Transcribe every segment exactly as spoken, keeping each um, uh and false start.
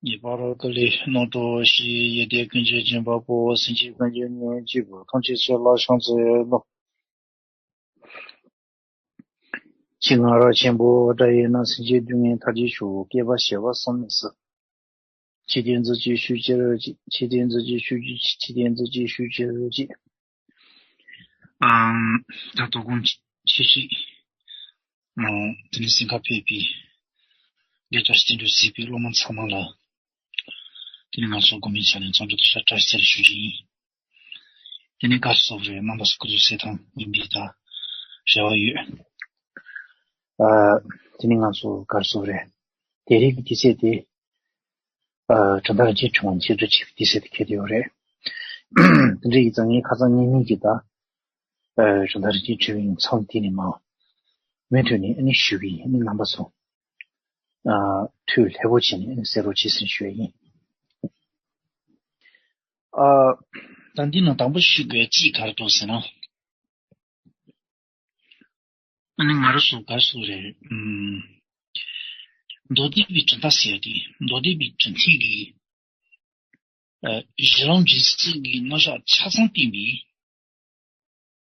ངེས་པར་དུ་ལས་རྣམ་གྲོལ་ཞེས། ཡེ་ཏེ་ཀུན་གྱི་སྦྱིན་པ་པོ། སེམས་ཅན་ཀུན་གྱི་ཉེན་གཅིག་པུ། ཐམས་ཅད་ཆོས་ལ་ཕྱག་འཚལ་ལོ། ཕྱི་ནང་རབ་ཆེན་པོ་སྒྲ་ཡིན་ན། སེམས་ཅན་སྡུག་བསྔལ་མཐར་གྱིས་ཆོད། བསྐལ་པ་བྱེ་བ་བསམ་མི་སྲིད། ཆོས་དེ་མཛོད་ཅིག་ཞུ་ཕྱིར་ཅིག་ཆོས་དེ་མཛོད་ཅིག་ཞུ་རྒྱུ་ཅིག་ཆོས་དེ་མཛོད་ཅིག་ཞུ་ཕྱིར་ཅིག་ཨམ། ད་དོ་དགོང་ཆེ་ཞིག་ཨམ། དེ་ནས་སེམས་ཁར་ཕེབས་པའི་དགེ་བཅུ་སྤྱི་འགྲོ་གཟིགས་པའི་སློབ་མ་ཚང་མ་ལ། དེ་ནས་ང་ཚོ་དགོན་པའི་ཆ་ནས་ཚོགས་འདུ་དུ་ཤ་བཀྲ་ཤིས་བདེ་ལེགས་ཞུ་རྒྱུ་ཡིན། དེ་ནས་ག་རེ་ཟེར་དགོས་རེད། རྣམ་པ་ཚོ་སྐུ་གཟུགས་གསལ་ཐང་ཡིན་པའི་ད་རེ་བ་ཡོད། ཨ། དེ་ནས་ང་ཚོ་ག་རེ་ཟེར་དགོས་རེད། དེ་རིང་གི་དུས་ཚོད་དེ། ཨ། གྲུབ་མཐའ་རིན་ཆེན་ཕྲེང་བ་མཇལ་བསྡུ་བྱེད་པའི་དུས་ཚོད་དེ་འཁེལ་བསྡད་ཡོད་རེད། དེ་འདྲ་ཡིན་ཙང་ངས་ཁ་སང་ཉིན་གཉིས་ཀྱི་ད། ཨ། གྲུབ་མཐའ་རིན་ཆེན་ཕྲེང་བའི་མཚམས་དེ་ནས་མར་མུ་མཐུད་ནས་ཨ་ནི་ཞུ་གི་ཡིན། ཨ་ནི་རྣམ་པ་ཚོ། ཨ། ཐུགས་ལྷོད་པོ་བྱས་ནས་ཨ་ནི་གསན་རོགས་བྱེད་ཟེར་ཞུ་ཡ་ཡིན། ཨ། ད་འདི་ནང་དང་པོ་ཞུ་དགོས་ཅིག་ག་རེ་འདུག་ཟེར་ན། ཨ་ནི་ང་རང་ཚོ་ག་རེ་ཟེར་དགོས་རེད། ཨམ། མདོ་སྡེ་པའི་གྲུབ་མཐའ་ཟེར་ཡ་དེ། མདོ་སྡེ་པའི་གྲུབ་མཐའི་གི། ཨ། གཞི་ལམ་འབྲས་གསུམ་གྱི་རྣམ་གཞག་ཆ་ཚང་བསྟན་པའི།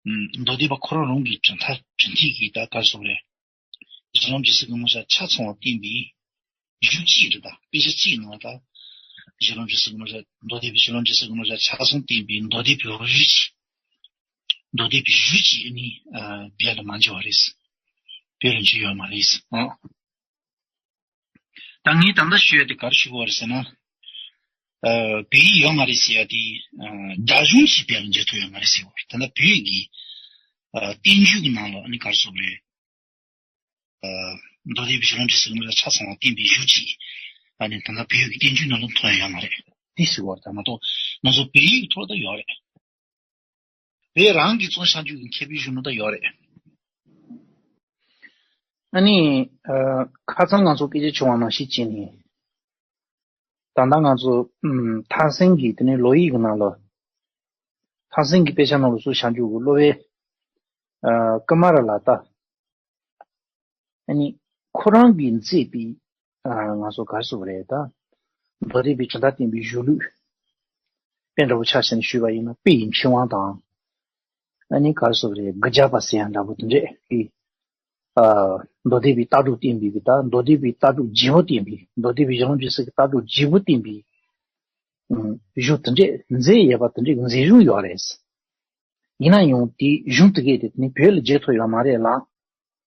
ཨམ། མདོ་སྡེ་པ་ཁོ་རང་རང་གི་གྲུབ་མཐའ་གྲུབ་མཐའི་གི་ད་ག་རེ་ཟེར་དགོས་རེད། གཞི་ལམ་འབྲས་གསུམ་གྱི་རྣམ་གཞག་ཆ་ཚང་བ་བསྟན་པའི་གཞུང་གཅིག་རེད། ད་དཔེ་ཆ་གཅིག་ནང་ལ་ད་གཞི་ལམ་འབྲས་གསུམ་གྱི་རྣམ་གཞག་མདོ་སྡེ་པའི་གཞི་ལམ་འབྲས་གསུམ་གྱི་རྣམ་གཞག་ཆ་ཚང་བསྟན་པའི་མདོ་སྡེ་པའི་རང་གཞུང་གཅིག་མདོ་སྡེ་པའི་གཞུང་གཅིག་ནི། ཨ། བོད་ལ་མ་འབྱོར་བ་རེད། བོད་ལ་འབྱོར་ཡོད་མ་རེད། ཨ། ད་ངས་ད་ལྟ་ཞུ་ཡ་དེ་ག་རེ་ཞུ་དགོས་རེད་ཟེར་ན། ཨ། བོད་ཡིག་ཡོད་མ་རེད་ཟེར་ཡ་དེ། ཨ། སྒྲ་གཞུང་ཞིག་བོད་ལ་འབྱོར་ཐུབ་ཡོད་མ་རེད་ཟེར་བ་རེད། ད་ལྟ་བོད་ཡིག་གི། ཨ། བསྟན་བཅོས་ཀྱི་ནང་ལ་ཨ་ནི་ག་རེ་ཟེར་དགོས་རེད། ཨ། མདོ་སྡེ་པའི་གཞི་ལམ་འབྲས་གསུམ་གྱི་རྣམ་གཞག་ཆ་ཚང་བ་བསྟན་པའི་གཞུང་གཅིག་ཨ་ནི་ད་ལྟ་བོད་ཡིག་གི་བསྟན་བཅོས་ནང་ལ་མཐོང་ཡ་ཡོད་མ་རེད། དེ་ཟེར་བ་རེད། ད་མ་གཏོགས་ང་ཚོ་བོད་ཡིག་ཐོག་ད་ཡོད་རེད། བོད་རང་གི་རྩོམ་བྱང་ཆུབ་ཀྱི་མཁས་པའི་གཞུང་ནང་ད་ཡོད་རེད། ཨ་ནི། ཨ། ཁ་སང་ང་ཚོ་སྐད་ཆ་བྱུང་བ་ནང་བཞིན་བྱས་ནས། ད་ལྟ་ང་ཚོ། ཨམ། ཐང་སན་གྱི་དེ་ནས་ལོ་ཡིག་གི་ནང་ལ། ཐང་སན་གྱི་དཔེ་ཆ་ནང་ལ་སུ་བྱང་ཆུབ་ཀྱི་སློབ་དཔོན། ཨ། ཀ་མ་ར་ལ་ཏ། ཨ་ནི་ཁོ་རང་གིས་མཛད་པའི། ཨ། ང་ཚོ་ག་རེ་ཟེར་དགོས་རེད་ད། མདོ་སྡེ་པའི་གྲུབ་མཐའ་བསྟན་པའི་གཞུང་ལུགས། དཔེ་འདྲ་པོ་ཆ་བཞག་ནས་ཞུས་པ་ཡིན་ན་དཔེ་ཡི་འཕྲེང་བ་དང་། ཨ་ནི་ག་རེ་ཟེར་དགོས་རེད། དགུ་བརྒྱ་པ་ཟེར་ཡ་འདྲ་པོ་དེ་འདྲས་ཀྱི། ཨ། མདོ་སྡེ་པའི་ལྟ་གྲུབ་བསྟན་པའི་གི་ད་མདོ་སྡེ་པའི་ལྟ་གྲུབ་བརྗེ་པོ་བསྟན་པའི། མདོ་སྡེ་པའི་གཞི་ལམ་འབྲས་གསུམ་གྱི་ལྟ་གྲུབ་བརྗེ་པོ་བསྟན་པའི། ཨ། གཞུང་དེ་འདྲས་མཛད་ཡོད་པ་དེ་འདྲས་མཛད་གཞུང་ཡོད་རེད། ཡིན་ན་ཡང་དེའི་གཞུང་དེ་གས་དེ་ནི་བོད་ལ་བསྒྱུར་ཐུབ་ཡོད་མ་རེད་ལ།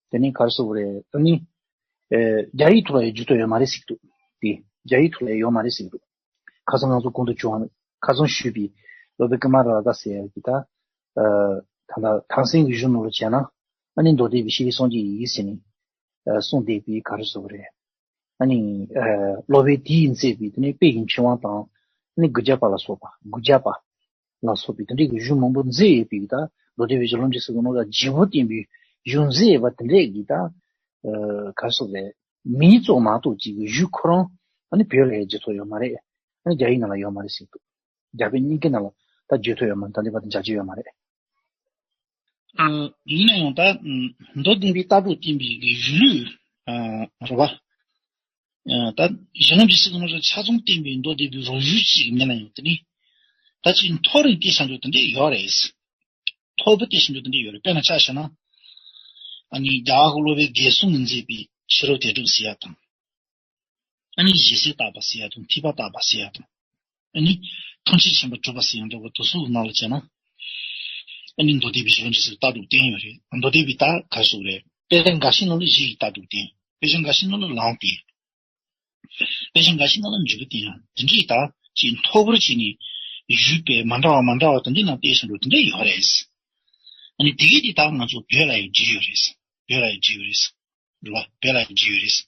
དེ་ནི་ག་རེ་ཟེར་དགོས་རེད། ཨ་ནི། ཨེ། རྒྱ་ཡིག་ཐོག་ལ་ཡང་བསྒྱུར་ཐུབ་ཡོད་མ་རེད་ཟེར་གྱི་འདུག་དེ་རྒྱ་ཡིག་ཐོག་ལ་ཡང་ཡོད་མ་རེད་ཟེར་གྱི་འདུག་ཁ་སང་ང་ཚོ་གོང་དུ་བྱུང་བ་ནི་ཁ་སང་ཞུས་པའི་སློབ་དཔོན་ཀ་མ་ར་ལ་ཏ་ཟེར་ཡ་གི་ད། ཨ། ད་ལྟ་ཐང་སན་གྱི་གཞུང་ནང་ལ་བྱས་ན། ཨ་ནི་མདོ་སྡེ་པའི་ཤེས་རིག་སངས་རྒྱས་ཡི་གེ་ཟེར་ནས། ཨ། གསུངས་བསྡད་པའི་ག་རེ་ཟེར་དགོས་རེད། ཨ་ནི། ཨ། སློབ་དཔོན་དེས་མཛད་པའི་དེ་ནས་དཔེ་ཡི་འཕྲེང་བ་དང་། ཨ་ནི་དགུ་བརྒྱ་པ་ལ་སོགས་པ། དགུ་བརྒྱ་པ་ལ་སོགས་པའི་དེ་འདྲའི་གི་གཞུང་མང་པོ་མཛད་ཡོད་པའི་གི་ད། མདོ་སྡེ་པའི་གཞི་ལམ་འབྲས་གསུམ་གྱི་རྣམ་གཞག་བརྗེ་པོ་བསྟན་པའི་གཞུང་མཛད་ཡོད་པ་དེ་འདྲས་ཀྱི་ད། ཨ། ག་རེ་ཟེར་དགོས་རེད། མིང་ཙམ་མ་གཏོགས་ཅིག་གི་གཞུང་ཁོ་རང་ཨ་ནི་བོད་ལ་ཡང་བསྒྱུར་ཐུབ་ཡོད་མ་རེད། ཨ་ནི་རྒྱ་ཡིག་ནང་ལ་ཡོད་མ་རེད་ཟེར་འདུག་རྒྱ་བོད་གཉིས་ཀའི་ནང་ལ་ད་བསྒྱུར་ཐུབ་ཡོད་མ་རེད། ད་ལྟའི་བར་དུ་མཇལ་རྒྱུ་ཡོད་མ་རེད། ཨ། ཡིན་ན་ཡང་ད། ཨམ། མདོ་སྡེ་པའི་ལྟ་གྲུབ་བསྟན་པའི་གི་གཞུང་ལུགས། ཨ། རེད་པ། ཨ། ད་གཞི་ལམ་འབྲས་གསུམ་གྱི་རྣམ་གཞག་ཆ་ཚང་བསྟན་པའི་མདོ་སྡེ་པའི་རང་གཞུང་ཅིག་མིན་ན་ཡང་དེ་ནི། ད་ཅིག་མཐོ་རིམ་སྐད་ཆ་འདུག་དེ་འདྲས་ཡོད་རེད། མཐོ་པོ་སྐད་ཆ་འདུག་དེ་འདྲས་ཡོད་རེད། དཔེར་ན་ཆ་བཞག་ན། ཨ་ནི་རྒྱ་གར་གྱི་སློབ་དཔོན་རྒན་གསུམ་གྱིས་མཛད་པའི་ཕྱི་རོལ་དོན་གྲུབ་ཟེར་ཡ་དང་། ཨ་ནི་ཞེ་སའི་བརྟག་པ་ཟེར་ཡ་དང་། ཐེག་པ་བརྟག་པ་ཟེར་ཡ་དང་། ཨ་ནི་ཐམས་ཅད་མཁྱེན་པར་གྲུབ་པ་ཟེར་ཡ་འདྲ་བོ་དེ་ཚོའི་ནང་ལ་བྱས་ན། ཨ་ནི་མདོ་སྡེ་པའི་གཞི་ལམ་འབྲས་གསུམ་ལྟ་གྲུབ་བསྟན་ཡོད་རེད། མདོ་སྡེ་པའི་ད་ག་རེ་ཟེར་དགོས་རེད། དཔེ་ཆ་འགའ་ཞིག་ནང་ལ་གཞི་ཡི་ལྟ་གྲུབ་བསྟན། དཔེ་ཆ་འགའ་ཞིག་ནང་ལ་ལམ་བསྟན། དཔེ་ཆ་འགའ་ཞིག་ནང་ལ་འཇུག་པ་བསྟན་ཡང་དེ་འདྲའི་ད་ཅིག་མཐོ་པོར་བྱས་ནས་བཞུགས་པའི་མ་འདྲ་བ་མ་འདྲ་བ་དེ་འདྲའི་ནང་བལྟས་ཤིང་འགྲོ་དེ་འདྲ་ཡོད་རེད། ཨ་ནི་དེ་གས་དེ་ད་ང་ཚོ་བོད་ལ་ཡང་བསྒྱུར་ཡོད་རེད། བོད་ལ་ཡང་བསྒྱུར་ཡོད་རེད། རེད་བ། བོད་ལ་ཡང་བསྒྱུར་ཡོད་རེད།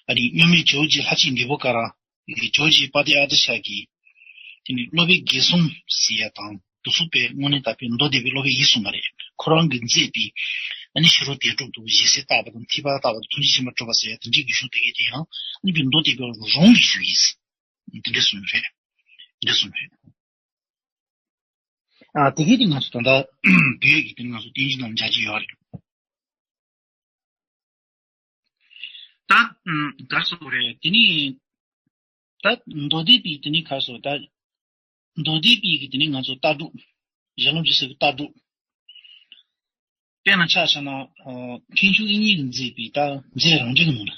ཨ་ནི་གཉུག་མའི་ཇོ་བོ་རྗེ་ལྷ་གཅིག་འདི་པོ་ཀ་ར། ཇོ་བོ་རྗེ་དཔལ་ལྡན་ཨ་ཏི་ཤ་གིས། དེ་ནི་སློབ་དཔོན་རྒན་གསུམ་ཟེར་ཡ་དང་དེ་ཚོ་དཔེ་དངོས་གནས་དག་པའི་མདོ་སྡེ་པའི་སློབ་དཔོན་ཡིན་གསུངས་པ་རེད། ཁོ་རང་གིས་མཛད་པའི་ཨ་ནི་ཕྱི་རོལ་དོན་གྲུབ་དང་ཞེ་སའི་བརྟག་པ་དང་ཐེག་པ་བརྟག་པ་དང་ཐམས་ཅད་མཁྱེན་པར་གྲུབ་པ་ཟེར་ཡ་དེ་འདྲའི་གི་གཞུང་དེ་གས་དེ་ཡང་ཨ་ནི་བོད་མདོ་སྡེ་པའི་རང་གི་གཞུང་ཡིན། དེ་འདྲ་གསུངས་རེད། དེ་འདྲ་གསུངས་རེད། ཨ། དེ་གས་དེ་ང་ཚོ་ད་ལྟ་བོད་ཀྱི་དེ་ང་ཚོ་བསྟན་བཅོས་ནང་མཇལ་གྱི་ཡོད་རེད། ད། ཨམ། ག་རེ་ཟེར་དགོས་རེད། དེ་ནི། ད་མདོ་སྡེ་པའི་དེ་ནི་ག་རེ་ཟེར། ད་མདོ་སྡེ་པའི་གི་དེ་ནི་ང་ཚོ་ལྟ་གྲུབ། གཞི་ལམ་འབྲས་གསུམ་གྱི་ལྟ་གྲུབ། དཔེར་ན་ཆ་བཞག་ན། ཨ། མཁན་ཆེན་དབྱིག་གཉེན་གྱིས་མཛད་པའི་ད་མཛད་རང་འགྲེལ་གྱི་ནང་ལ།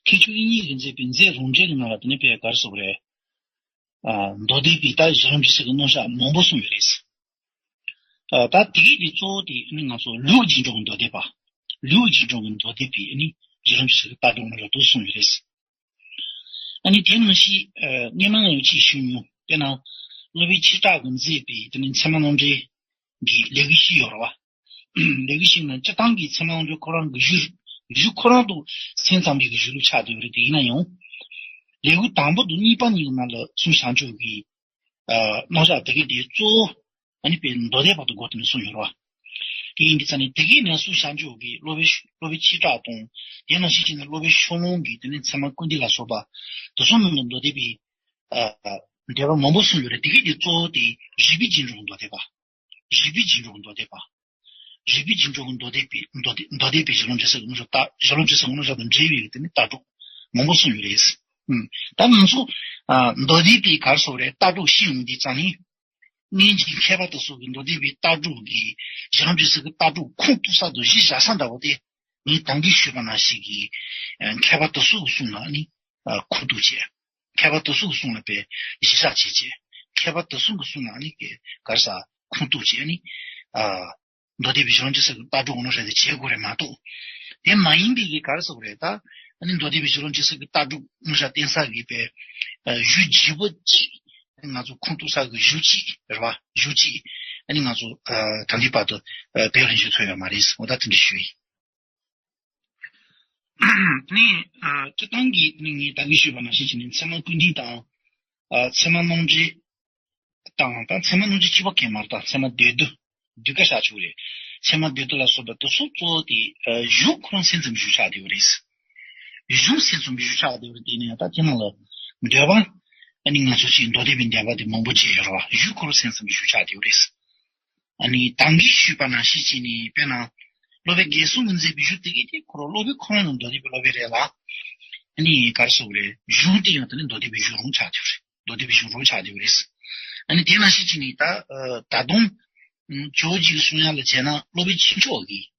མཁན་ཆེན་དབྱིག་གཉེན་གྱིས་མཛད་པའི་མཛད་རང་འགྲེལ་གྱི་ནང་ལ་དེ་ནི་དཔེ་ག་རེ་ཟེར་དགོས་རེད། ཨ། མདོ་སྡེ་པའི་ད་གཞི་ལམ་འབྲས་གསུམ་གྱི་རྣམ་གཞག་མང་པོ་གསུངས་ཡོད་རེད། ཨ། ད་དེ་གི་དེ་གཙོ་བོ་དེ་ནི་ང་ཚོ་ལེའུ་རྗེས་འགྲོ་གི་མདོ་སྡེ་པ། ལེའུ་རྗེས་འགྲོ་གི་མདོ་སྡེ་པའི་ནི་གཞི་ལམ་འབྲས་གསུམ་གྱི་ལྟ་གྲུབ་རྣམ་གཞག་དེ་གསུངས་ཡོད་རེད། ཨ་ནི་དེ་ནང་བཞིན། ཨ། སྔོན་མ་ང་ཡང་ཅིག་ཞུས་མྱོང་། དཔེར་ན་སློབ་དཔོན་ཆོས་གྲགས་ཀྱིས་མཛད་པའི་དེ་ནི་ཚད་མ་རྣམ་འགྲེལ་གྱི་ལེའུ་བཞི་ཡོད་རེད་བ། ལེའུ་བཞི་ནང་སྤྱིར་བཏང་གི་ཚད་མ་རྣམ་འགྲེལ་ཁོ་རང་གི་གཞུང་། གཞུང་ཁོ་རང་དུ་སེམས་ཙམ་པའི་གི་གཞུང་ལུགས་ཆགས་བསྡད་ཡོད་རེད། དེ་ཡིན་ན་ཡང་ལེའུ་དང་པོ་དང་གཉིས་པ་གཉིས་ཀྱི་ནང་ལ་གསུངས་བཞག་ཆོག་གི། ཨ། རྣམ་གཞག་དེ་གའི་དེ་གཙོ་བོ་ཨ་ནི་དཔེ་མདོ་སྡེ་པ་དང་སྒོ་དེ་ནས་གསུངས་ཡོད་རེད་བ། དེ་ཡིན་དུས་ཙང་ནས་དེ་གའི་ནས་གསུངས་བཞག་ཆོག་གི། སློབ་དཔོན། སློབ་དཔོན་ཆོས་གྲགས་དང་། དེ་ནང་བཞིན་བྱས་ནས་སློབ་དཔོན་ཤོ་ལོ་ཀ་གིས་དེ་ནས་ཚད་མ་ཀུན་བཏུས་ལ་སོགས་པ་དེ་ཚོ་ནང་ལ་མདོ་སྡེ་པའི། ཨ། འགྲེལ་པ་མང་པོ་གསུངས་ཡོད་རེད། དེ་གའི་དེ་གཙོ་བོ་དེ་རིགས་པའི་རྗེས་འགྲོ་གི་མདོ་སྡེ་པ། རིགས་པའི་རྗེས་འགྲོ་གི་མདོ་སྡེ་པ། རིགས་པའི་རྗེས་འགྲོ་གི་མདོ་སྡེ་པའི། མདོ་སྡེ། མདོ་སྡེ་པའི་གཞི་ལམ་འབྲས་གསུམ་གྱི་རྣམ་གཞག་ལྟ། གཞི་ལམ་འབྲས་གསུམ་གྱི་རྣམ་གཞག་དང་འབྲེལ་བའི་དེ་ནི་ལྟ་གྲུབ་མང་པོ་གསུངས་ཡོད་རེད། ཨུམ། ད་ང་ཚོ། ཨ། མདོ་སྡེ་པའི་ག་རེ་ཟེར་དགོས་རེད། ལྟ་གྲུབ་ཤེས་ཡོང་དུས་ཙང་ནི། སྔོན་གྱི་མཁས་པ་དེ་ཚོ་གིས་མདོ་སྡེ་པའི་ལྟ་གྲུབ་ཀྱི། གཞི་ལམ་འབྲས་གསུམ་གྱི་ལྟ་གྲུབ་ཁུངས་གཏུགས་ས་དང་གཞི་བཞག་ས་འདྲ་བོ་དེ། ངས་ད་གིན་ཞུས་པ་ནང་བཞིན་གྱི། ཨ། མཁས་པ་དེ་ཚོ་གི་གསུང་ལ་ནི། ཨ། ཁུངས་གཏུགས་བྱས། མཁས་པ་དེ་ཚོ་གི་གསུང་ལ་དཔེ་གཞི་བཞག་བྱས་བྱས། མཁས་པ་དེ་ཚོ་གི་གསུང་ལ་ནི་ག་རེ་ཟེར། ཁུངས་གཏུགས་བྱས་ནི། ཨ། མདོ་སྡེ་པའི་གཞི་ལམ་འབྲས་གསུམ་གྱི་ལྟ་གྲུབ་ཀྱི་རྣམ་གཞག་དེ་བྱེད་དགོས་རེད་མ་གཏོགས། དེ་མ་ཡིན་པའི་གི་ག་རེ་ཟེར་དགོས་རེད། ད་ཨ་ནི་མདོ་སྡེ་པའི་གཞི་ལམ་འབྲས་གསུམ་གྱི་ལྟ་གྲུབ་རྣམ་གཞག་བསྟན་ས་གི་དཔེ། ཨ། གཞུང་བརྗེ་པོ་གཅིག་ང་ཚོ་ཁུངས་གཏུགས་ས་གི་གཞུང་གཅིག་རེད་བ། གཞུང་གཅིག་ཨ་ནི་ང་ཚོ། ཨ། ད་ལྟའི་བར་དུ། ཨ། བེད་ལེན་ཞུ་ཐུབ་ཡོད་མ་རེད། འོ་ད་དེ་འདྲ་ཞུ་ཡིན། ནི། ཨ། སྤྱིར་བཏང་གི་ནི་ངས་ད་གིན་ཞུས་པ་ནང་བཞིན་བྱས་ནས་ཚད་མ་ཀུན་བཏུས་དང་། ཨ། ཚད་མ་རྣམ་འགྲེལ་དང་། ད་ཚད་མ་རྣམ་འགྲེལ་གཅིག་པོ་གང་ཡང་མ་རེད། ད་ཚད་མ་སྡེ་བདུན། ཟློས་གར་བྱ་ཆོག་རེད། ཚད་མ་སྡེ་བདུན་ལ་སོགས་པ་དེ་ཚོ་གཙོ་བོ་དེ། ཨ། གཞུང་ཁོ་རང་སེམས་ཙམ་གཞུང་ཆགས་བསྡད་ཡོད་རེད། གཞུང་སེམས་ཙམ་གཞུང་ཆགས་བསྡད་ཡོད་རེད། དེ་ནས་ད་དེ་ནང་ལ་འགྲེལ་པ། ཨ་ནི་ང་ཚོ་ཅིག་མདོ་སྡེ་པའི་འགྲེལ་པ་དེ་མང་པོ་བྱས་ཡོད་རེད་བ། གཞུང་ཁོ་རང་སེམས་ཙམ་གཞུང་ཆགས་བསྡད་ཡོད་རེད། ཨ་ནི་ད་གིན་ཞུས་པ་ནང་བཞིན་བྱས་ནས་དཔེར་ན། སློབ་དཔོན་རྒྱལ་གསུང་གིས་མཛད་པའི་གཞུང་དེ་གའི་དེ་ཁོ་རང་སློབ་དཔོན་ཁོ་རང་ཡང་མདོ་སྡེ་པའི་སློབ་དཔོན་རེད་ལ། ཨ་ནི་ག་རེ་ཟེར་དགོས་རེད། གཞུང་དེ་ཡང་དེ་ནི་མདོ་སྡེ་པའི་གཞུང་རང་ཆགས་བསྡད་ཡོད་རེད། མདོ་སྡེ་པའི་གཞུང་རང་ཆགས་བསྡད་ཡོད་རེད། ཨ་ནི་དེ་ནང་བཞིན་བྱས་ནས་ད། ཨ། ད་དུང་། ཨ། ཇོ་བོ་རྗེ་གི་གསུང་ཡག་ལ་བྱས་ན་སློབ་དཔོན་ཆོས་མཆོག་གིས།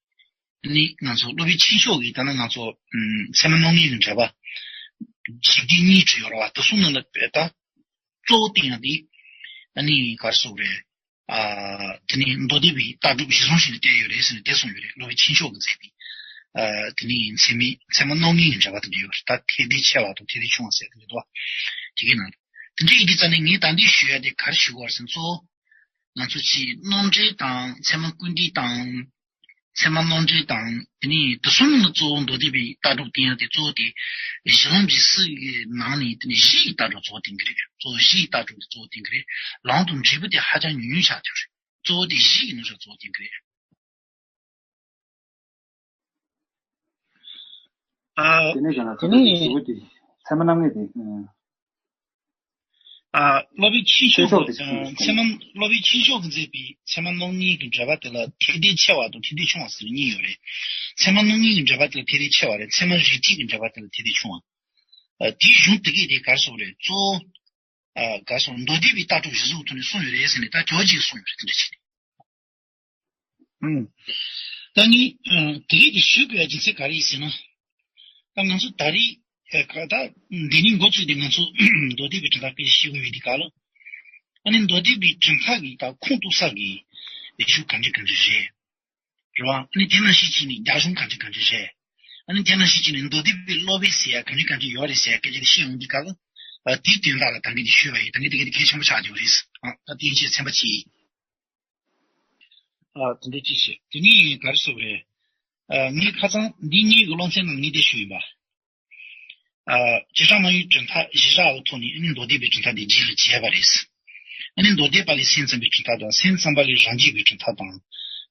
ཨ་ནི་ང་ཚོ་སློབ་དཔོན་ཆོས་མཆོག་གིས་ད་ནི་ང་ཚོ། ཨ། ཚད་མ་རྣམ་ངེས་ཀྱི་འགྲེལ་པ། ཞིབ་འགྲེལ་གཉིས་བྲིས་ཡོད་རེད་བ། དེ་ཚོ་ནང་ལ་ད་གཙོ་བོ་བསྟན་ཡག་དེ། ཨ་ནི་ག་རེ་ཟེར་དགོས་རེད། ཨ། དེ་ནི་མདོ་སྡེ་པའི་ལྟ་གྲུབ་གཞིར་བཟུང་བྱས་ནས་བསྟན་ཡོད་རེད་ཟེར་ནས་དེ་གསུངས་ཡོད་རེད། སློབ་དཔོན་ཆོས་མཆོག་གིས་མཛད་པའི། ཨ། དེ་ནི་ཚད་མའི། ཚད་མ་རྣམ་ངེས་ཀྱི་འགྲེལ་པ་དེ་འདྲ་ཡོད་རེད། ད་ཐེག་བདེ་ཆེ་བ་དང་ཐེག་བདེ་ཆུང་བ་ཟེར་དེ་འདྲ་འདུག་བ། དེ་གའི་ནང་དེ་འདྲ་ཡིན་དུས་ཙང་ནས་ངས་ད་འདི་ཞུ་ཡག་དེ་ག་རེ་ཞུ་དགོས་རེད་ཟེར་ན། གཙོ་བོ་ང་ཚོ་ཅིག་རྣམ་འགྲེལ་དང་ཚད་མ་ཀུན་བཏུས་དང་། ཚད་མ་རྣམ་འགྲེལ་དང་། དེ་ནས་དེ་གསུམ་ནི་གཙོ་བོ་མདོ་སྡེ་པའི་ལྟ་གྲུབ་བསྟན་ཡག་དེ་གཙོ་བོ་དེ། གཞི་ལམ་འབྲས་གསུམ་གྱི་ནང་ནས་དེ་ནས་གཞི་ཡི་ལྟ་གྲུབ་གཙོ་བོ་བསྟན་གྱི་རེད། གཙོ་བོ་གཞི་ཡི་ལྟ་གྲུབ་དེ་གཙོ་བོ་བསྟན་གྱི་རེད། ལམ་དང་འབྲས་བུ་དེ་ཧ་ཅང་ཉུང་ཉུང་ཆགས་ཐུབ་རེད། གཙོ་བོ་དེ་གཞི་ཡི་རྣམ་གཞག་གཙོ་བོ་བསྟན་གྱི་རེད། ཨ། དེ་ནས་ཀྱང་ན་དེ་ནས་གཙོ་བོ་དེ་ཚད་མ་རྣམ་ངེས་དེ། ཨ། སློབ་དཔོན་ཆོས་མཆོག་གིས། ཨ། ཚད་མ། སློབ་དཔོན་ཆོས་མཆོག་གིས་མཛད་པའི་ཚད་མ་རྣམ་ངེས་ཀྱི་འགྲེལ་པ་དེ་ལ་ཐེག་བདེ་ཆེ་བ་དང་ཐེག་བདེ་ཆུང་བ་ཟེར་གཉིས་ཡོད་རེད། ཚད་མ་རྣམ་ངེས་ཀྱི་འགྲེལ་པ་དེ་ལ་ཐེག་བདེ་ཆེ་བ་རེད། ཚད་མ་རིགས་ཐེག་གི་འགྲེལ་པ་དེ་ལ་ཐེག་བདེ་ཆུང་བ། ཨ། དེའི་གཞུང་དེ་གའི་དེ་ག་རེ་ཟེར་དགོས་རེད། གཙོ་བོ། ཨ། ག་རེ་ཟེར། མདོ་སྡེ་པའི་ལྟ་གྲུབ་གཞིར་བཟུང་ཐོག་ནས་གསུངས་ཡོད་རེད་ཟེར་ནས་ད་ཇོ་བོ་རྗེས་གསུངས་ཡོད་རེད། དེ་འདྲ་བྱས་ནས། ཨང་། ད་ངས། ཨ། དེ་རིང་འདི་ཞུ་དགོས་ཡག་རྒྱུ་མཚན་ག་རེ་ཡིན་ཟེར་ན། ད་ང་ཚོ་ད་རེས། ཨ། ག་ད་འདི་ནས་འགོ་བཙུགས་ཏེ་ང་ཚོ་མདོ་སྡེ་པའི་གྲུབ་མཐའ་སྐད་ཆ་བཤད་ཀྱི་ཡོད་དུས་སྐབས་ལ། ཨ་ནི་མདོ་སྡེ་པའི་གྲུབ་མཐའ་གི་ད་ཁུངས་གཏུགས་ས་གི་གཞུང་ག་འདྲ་ག་འདྲ་རེད། རེད་བ། ཨ་ནི་དེ་ནང་བཞིན་བྱས་ནས་རྒྱ་གཞུང་ག་འདྲ་ག་འདྲ་རེད། ཨ་ནི་དེ་ནང་བཞིན་བྱས་ནས་མདོ་སྡེ་པའི་སློབ་དཔོན་ཟེར་ཡག་ག་འདྲ་ག་འདྲ་ཡོད་རེད་ཟེར་ཡག་སྐད་ཆ་དེ་བཤད་ཡོང་དུས་སྐབས་ལ། ཨ། དེའི་དོན་དག་ལ་ད་གིན་འདི་ཞུས་པ་ཡིན། ད་གིན་དེ་ག་དེ་གལ་ཆེན་པོ་ཆགས་ཀྱི་ཡོད་རེད། ཨ། ད་དེ་ཡིན་ཕྱིར་ཚན་པ་གཅིག་ཡིན། ཨ། དེ་འདྲ་ཅིག་བྱས། དེ་ནས་ག་རེ་ཟེར་དགོས་རེད། ཨ། ངས་ཁ་སང་འདི་གཉིས་ཀྱི་སློབ་ཚན་ནང་ངས་དེ་ཞུས་ཡིན་པ། ཨ། བྱེ་བྲག་སྨྲ་བའི་གྲུབ་མཐའ་གཞི་བཞག་གི་ཐོག་ནས་ཨ་ནི་མདོ་སྡེ་པའི་གྲུབ་མཐའ་དེ་རྗེས་ལ་བྱས་པ་རེད། ཨ་ནི་མདོ་སྡེ་པ་ལས་སེམས་ཙམ་པའི་གྲུབ་མཐའ་དང་། སེམས་ཙམ་པ་ལས་རང་རྒྱུད་པའི་གྲུབ་མཐའ་དང་།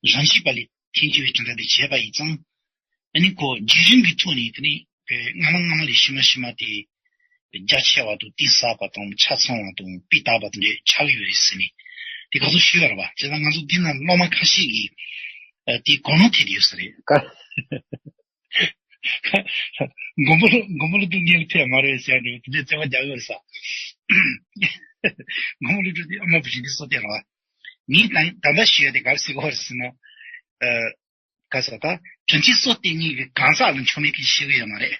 རང་རྒྱུད་པ་ལས་ཐལ་འགྱུར་བའི་གྲུབ་མཐའ་དེ་བྱས་པ་ཡིན་ཙང་། ཨ་ནི་ཁོ་བརྒྱུད་རིམ་གྱི་ཐོག་ནས་དེ་ནི་སྔ་མ་སྔ་མ་ལས་ཕྱི་མ་ཕྱི་མ་དེ། རྒྱ་ཆེ་བ་དང་གཏིང་ཟབ་པ་དང་ཆ་ཚང་བ་དང་སྤུས་དག་པ་དེ་འདྲ་ཆགས་ཀྱི་ཡོད་རེད་ཟེར་ནས་དེ་ག་ཚོད་ཞུས་པ་རེད་པ། བྱས་ཙང་ང་ཚོ་འདི་ན་སློབ་མ་ཁ་ཤས་ཀྱིས་ཨ་དེ་གོ་ནོར་ཐེབས་ཡོད་ས་རེད། ག་ མགོན་པོ་སློབ་མགོན་པོ་སློབ་ཕྲུག་ངའི་ཕྲད་མ་རེད་ཟེར་ནས་དེ་འདྲའི་རྩོད་པ་རྒྱག་ཡོད་རེད་ས། མགོན་པོ་སློབ་ཕྲུག་དེ་ཨ་མ་བུ་ཆེན་གྱི་སྲོག་ལྡན་རེད་བ། ངས་ད་ད་ལྟ་ཞུ་ཡ་དེ་ག་རེ་ཟེར་གྱི་ཡོད་རེད་ཟེར་ན། ཨ། ག་ཟེར་ད། གྲུབ་མཐའི་སྲོག་ལྡན་གཉིས་ཀྱི་གང་ཟག་ལ་འཆོལ་མེད་ཀྱི་ཤེས་ཀྱི་ཡོད་མ་རེད།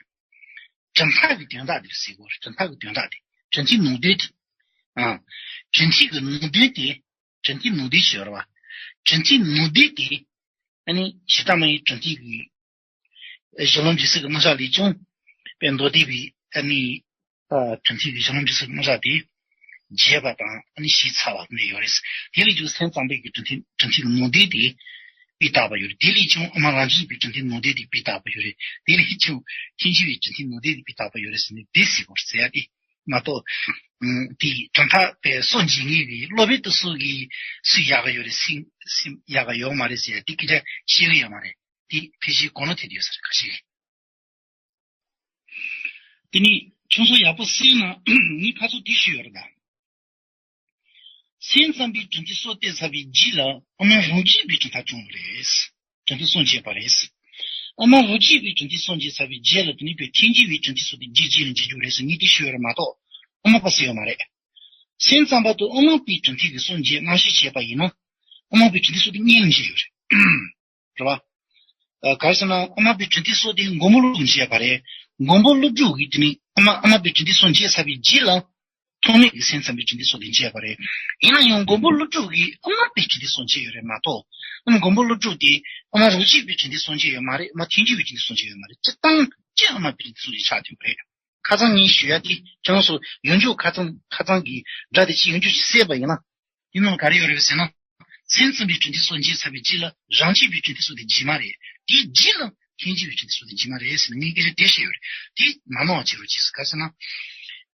གྲུབ་མཐའ་གི་དོན་དག་དེ་ཟེར་གྱི་ཡོད་རེད། གྲུབ་མཐའ་གི་དོན་དག་དེ། གྲུབ་མཐའི་ནང་དོན་དེ། ཨ། གྲུབ་མཐའི་གི་ནང་དོན་དེ། གྲུབ་མཐའི་ནང་དོན་ཞེས་པ་རེད་བ། གྲུབ་མཐའི་ནང་དོན་དེ། ཨ་ནི་ཇི་ལྟ་མ་ཡིན་གྲུབ་མཐའི་གི། གཞི་ལམ་འབྲས་གསུམ་གྱི་རྣམ་གཞག་ལས་ཀྱང་། དཔེ་མདོ་སྡེ་པའི་ཨ་ནི། ཨ། གྲུབ་མཐའི་གི་གཞི་ལམ་འབྲས་གསུམ་གྱི་རྣམ་གཞག་དེ། རྒྱས་པ་དང་ཨ་ནི་ཞིབ་ཚགས་པ་ནས་ཡོད་རེད། དེ་ལས་ཀྱང་སེམས་ཙམ་པའི་གི་གྲུབ་མཐའི་གྲུབ་མཐའི་གི་ནང་དོན་དེ་སྤུས་དག་པ་ཡོད་རེད། དེ་ལས་ཀྱང་ཨ་མ་རང་བཞིན་པའི་གྲུབ་མཐའི་ནང་དོན་དེ་སྤུས་དག་པ་ཡོད་རེད། དེ་ལས་ཀྱང་ཐལ་འགྱུར་བའི་གྲུབ་མཐའི་ནང་དོན་དེ་སྤུས་དག་པ་ཡོད་རེད་ཟེར་ནས་དེ་ཟེར་གྱི་ཡོད་རེད་ཟེར་ཡ་དེ། མ་གཏོགས། ཨ། དེ་གྲུབ་མཐའ་དེ་སྲོག་འབྱེད་མཁན་གྱི་སློབ་དཔོན་དེ་ཚོ་གིས་སུས་ཡག་གི་ཡོད་རེད། སུས་སུས་ཡག་གི་ཡོད་མ་རེད་ཟེར་ཡ་དེ་སྐད་ཆ་བཤད་གི་ཡོད་མ་རེད། དེ་ཕལ་ཆེར་གོ་ནོར་ཐེབས་ཡོད་ས་རེད། ཁ་ཤས་ཀྱིས། དེ་ནས་ཁྱོད་ཚོ་ཡག་པོ་གསན་ན་ངས་ཁ་ཚོ་དེ་ཞུས་ཡོད་རེད་ད། སེམས་ཙམ་པའི་གྲུབ་མཐའི་སྲོག་བསྟན་ཚར་བའི་རྗེས་ལ་ཨ་མ་རང་རྒྱུད་པའི་གྲུབ་མཐའ་བྱུང་བ་རེད། གྲུབ་མཐའི་སྲོག་འབྱེད་པ་རེད། ཨ་མ་རང་རྒྱུད་པའི་གྲུབ་མཐའི་སྲོག་འབྱེད་ཚར་བའི་རྗེས་ལ་དེ་ནས་དཔེ་ཐལ་འགྱུར་བའི་གྲུབ་མཐའི་སྲོག་དེ་རྒྱུད་རྗེས་ལ་འབྱེད་རྒྱུ་རེད་ཟེར་ངས་དེ་ཞུས་ཡོད་རེད་མ་གཏོགས་ཨ་མ་པ་ཟེར་ཡོད་མ་རེད། སེམས་ཙམ་པ་དུ་ཨ་མ་པའི་གྲུབ་མཐའི་གི་སྲོག་འབྱེད་རྣམ་བཤད་བྱས་པ་ཡིན་ན། ཨ་མ་པའི་གྲུབ་མཐའི་སྲོག་དེ་གཉིས་ལ་འབྱེད་ཡོད་རེད། རེད་བ། ཨ། ག་རེ་ཟེར་ན་ཨ་མ་པའི་གྲུབ་མཐའི་སྲོག་དེ་མགོན་པོ་སློབ་ཕྲུག་འབྱེད་པ་རེད། མགོན་པོ་སློབ་ཕྲུག་གིས་དེ་ནི་ཨ་མ་ཨ་མ་པའི་གྲུབ་མཐའི་སྲོག་འབྱེད་ཚར་བའི་རྗེས་ལ། ཐོག་མེད་ཀྱི་སེམས་ཙམ་པའི་གྲུབ་མཐའི་སྲོག་དེ་འབྱེད་པ་རེད། ཡིན་ན་ཡང་མགོན་པོ་སློབ་ཕྲུག་གིས་ཨ་མ་པའི་གྲུབ་མཐའི་སྲོག་འབྱེད་ཡོད་རེད་མ་གཏོགས། ཨ་མ་མགོན་པོ་སློབ་ཕྲུག་དེ་ཨ་མ་རང་རྒྱུད་པའི་གྲུབ་མཐའི་སྲོག་འབྱེད་ཡོད་མ་རེད། ཨ་མ་ཐལ་འགྱུར་བའི་གྲུབ་མཐའི་སྲོག་འབྱེད་ཡོད་མ་རེད། སྤྱིར་བཏང་སྤྱིར་ཨ་མ་པའི་གྲུབ་མཐའི་སྲོག་འབྱེད་ཆགས་བསྡད་པ་རེད། ཁ་སང་ངས་ཞུ་ཡ་དེ་ཁྱེད་རང་ཚོ་ཡོན་ཆབ་ཁ་ཚང་ཁ་ཚང་གི་སྒྲ་དེ་ཅིག་ཡོན་ཆབ་ཅིག་བསད་པ་ཡིན་ན། དེ་ནང་ག་རེ་ཡོད་རེད་ཟེར་ན། སེམས་ཙམ་པའི་གྲུབ་མཐའི་སྲོག་འབྱེད་ཚར་བའི་རྗེས་ལ་རང་རྒྱུད་པའི་གྲུབ་མཐའི་སྲོག་དེ་འབྱེད་མ་རེད། དེའི་རྗེས་ལ་ཐལ་འགྱུར་བའི་གྲུབ་མཐའི་སྲོག་དེ་འབྱེད་མ་རེད་ཟེར་ནས་ངས་སྐད་ཆ་དེ་བཤད་ཡོད་རེད། དེ་མ་ནོར་བ་བྱེད་རོགས་གྱིས། ག་རེ་ཟེར་ན།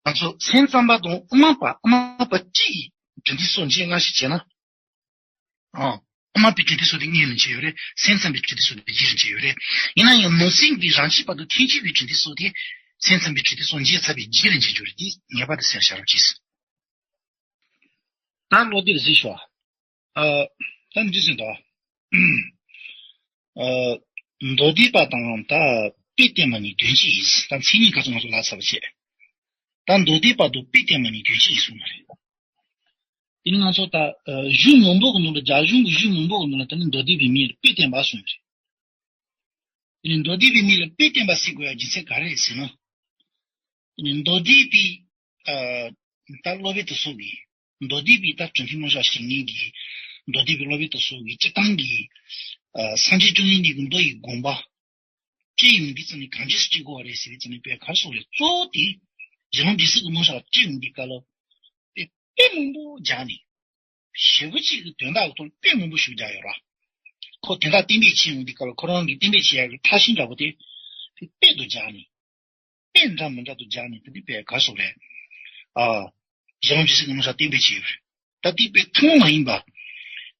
ང་ཚོ་སེམས་ཙམ་པ་དང་ཨ་མ་པ་ཨ་མ་པ་སྤྱི་ཡི་གྲུབ་མཐའི་སྲོག་འབྱེད་སྔ་ཕྱི་བྱས་ན། ཨ། ཨ་མ་པའི་གྲུབ་མཐའི་སྲོག་དེ་སྔོན་ལ་འབྱེད་ཡོད་རེད། སེམས་ཙམ་པའི་གྲུབ་མཐའི་སྲོག་དེ་རྗེས་ལ་འབྱེད་ཡོད་རེད། ཡིན་ན་ཡང་ནང་སེམས་ཀྱི་རང་རྒྱུད་པ་དང་ཐལ་འགྱུར་བའི་གྲུབ་མཐའི་སྲོག་དེ་སེམས་ཙམ་པའི་གྲུབ་མཐའི་སྲོག་འབྱེད་ཚར་བའི་རྗེས་ལ་འབྱེད་རྒྱུ་རེད། དེ་ངེས་པར་དུ་གསལ་བཤད་རོགས་གྱིས། ད་བློ་བདེར་གཟིགས་ཤོག་ཨ། ད་འདི་ཟིན་ཏོ། ཨ། མདོ་སྡེ་པ་དང་ད་དཔེ་བསྟན་པ་གཉིས་དོན་གཅིག་ཡིན། ད་མཚན་ཉིད་ག་ཚོད་ང་ཚོ་ལབ་ཚར་བ་བྱས། ད་མདོ་སྡེ་པ་དང་དཔེ་བསྟན་པ་གཉིས་དོན་གཅིག་ཡིན་གསུངས་པ་རེད། དེ་ནི་ང་ཚོ་ད་ཨ་གཞུང་མང་པོ་གི་ནང་ལ་རྒྱ་གཞུང་གི་གཞུང་མང་པོ་གི་ནང་ལ་ད་ནི་མདོ་སྡེ་པའི་མིང་ལ་དཔེ་བསྟན་པ་གསུངས་རེད། དེ་ནི་མདོ་སྡེ་པའི་མིང་ལ་དཔེ་བསྟན་པ་ཟེར་དགོས་ཡ་རྒྱུ་མཚན་ག་རེ་རེད་ཟེར་ན། དེ་ནི་མདོ་སྡེ་པའི་ཨ་ད་སློབ་དཔོན་དེ་ཚོ་གིས། མདོ་སྡེ་པའི་ད་གྲུབ་མཐའི་རྣམ་གཞག་ཤེས་མཁན་གྱི་མདོ་སྡེ་པའི་སློབ་དཔོན་དེ་ཚོ་གིས་སྤྱིར་བཏང་གི་ཨ་སངས་རྒྱས་བཅོམ་ལྡན་འདས་ཀྱི་མདོ་ཡི་དགོངས་པ་སྤྲད་ཡོང་དུས་ཙམ་ནས་གང་ཅི་སུ་སྤྲད་དགོས་པ་རེད་ཟེར་བའི་ཙམ་ནས་དཔེ་ག་རེ་ཟེར་དགོས་རེད། གཙོ་བོ་དེ་གཞི་ལམ་འབྲས་གསུམ་གྱི་རྣམ་གཞག་སྤྲད་ཡོང་དུས་སྐབས་ལ་དཔེ་དཔེ་མང་པོ་སྦྱར་ནས། ཞེ་པོ་ཅིག་གི་དོན་དག་གི་ཐོག་ལ་དཔེ་མང་པོ་ཞིག་སྦྱར་ཡོད་ར། ཁོ་དོན་དག་གཏན་འབེབས་བྱེད་ཡོང་དུས་སྐབས་ལ་ཁོ་རང་གིས་གཏན་འབེབས་བྱེད་ཡག་གི་ཐབས་ཤེས་འདྲ་པོ་དེ་དཔེ་དཔེ་དུ་སྦྱར་ནས། དཔེ་འདྲ་མི་འདྲ་དུ་སྦྱར་ནས་དེ་འདི་དཔེ་ག་སོགས་རེད། ཨ། གཞི་ལམ་འབྲས་གསུམ་གྱི་རྣམ་གཞག་གཏན་འབེབས་བྱས་ཡོད་རེད། ད་དེ་དཔེ་ཐུན་མོང་མ་ཡིན་པ།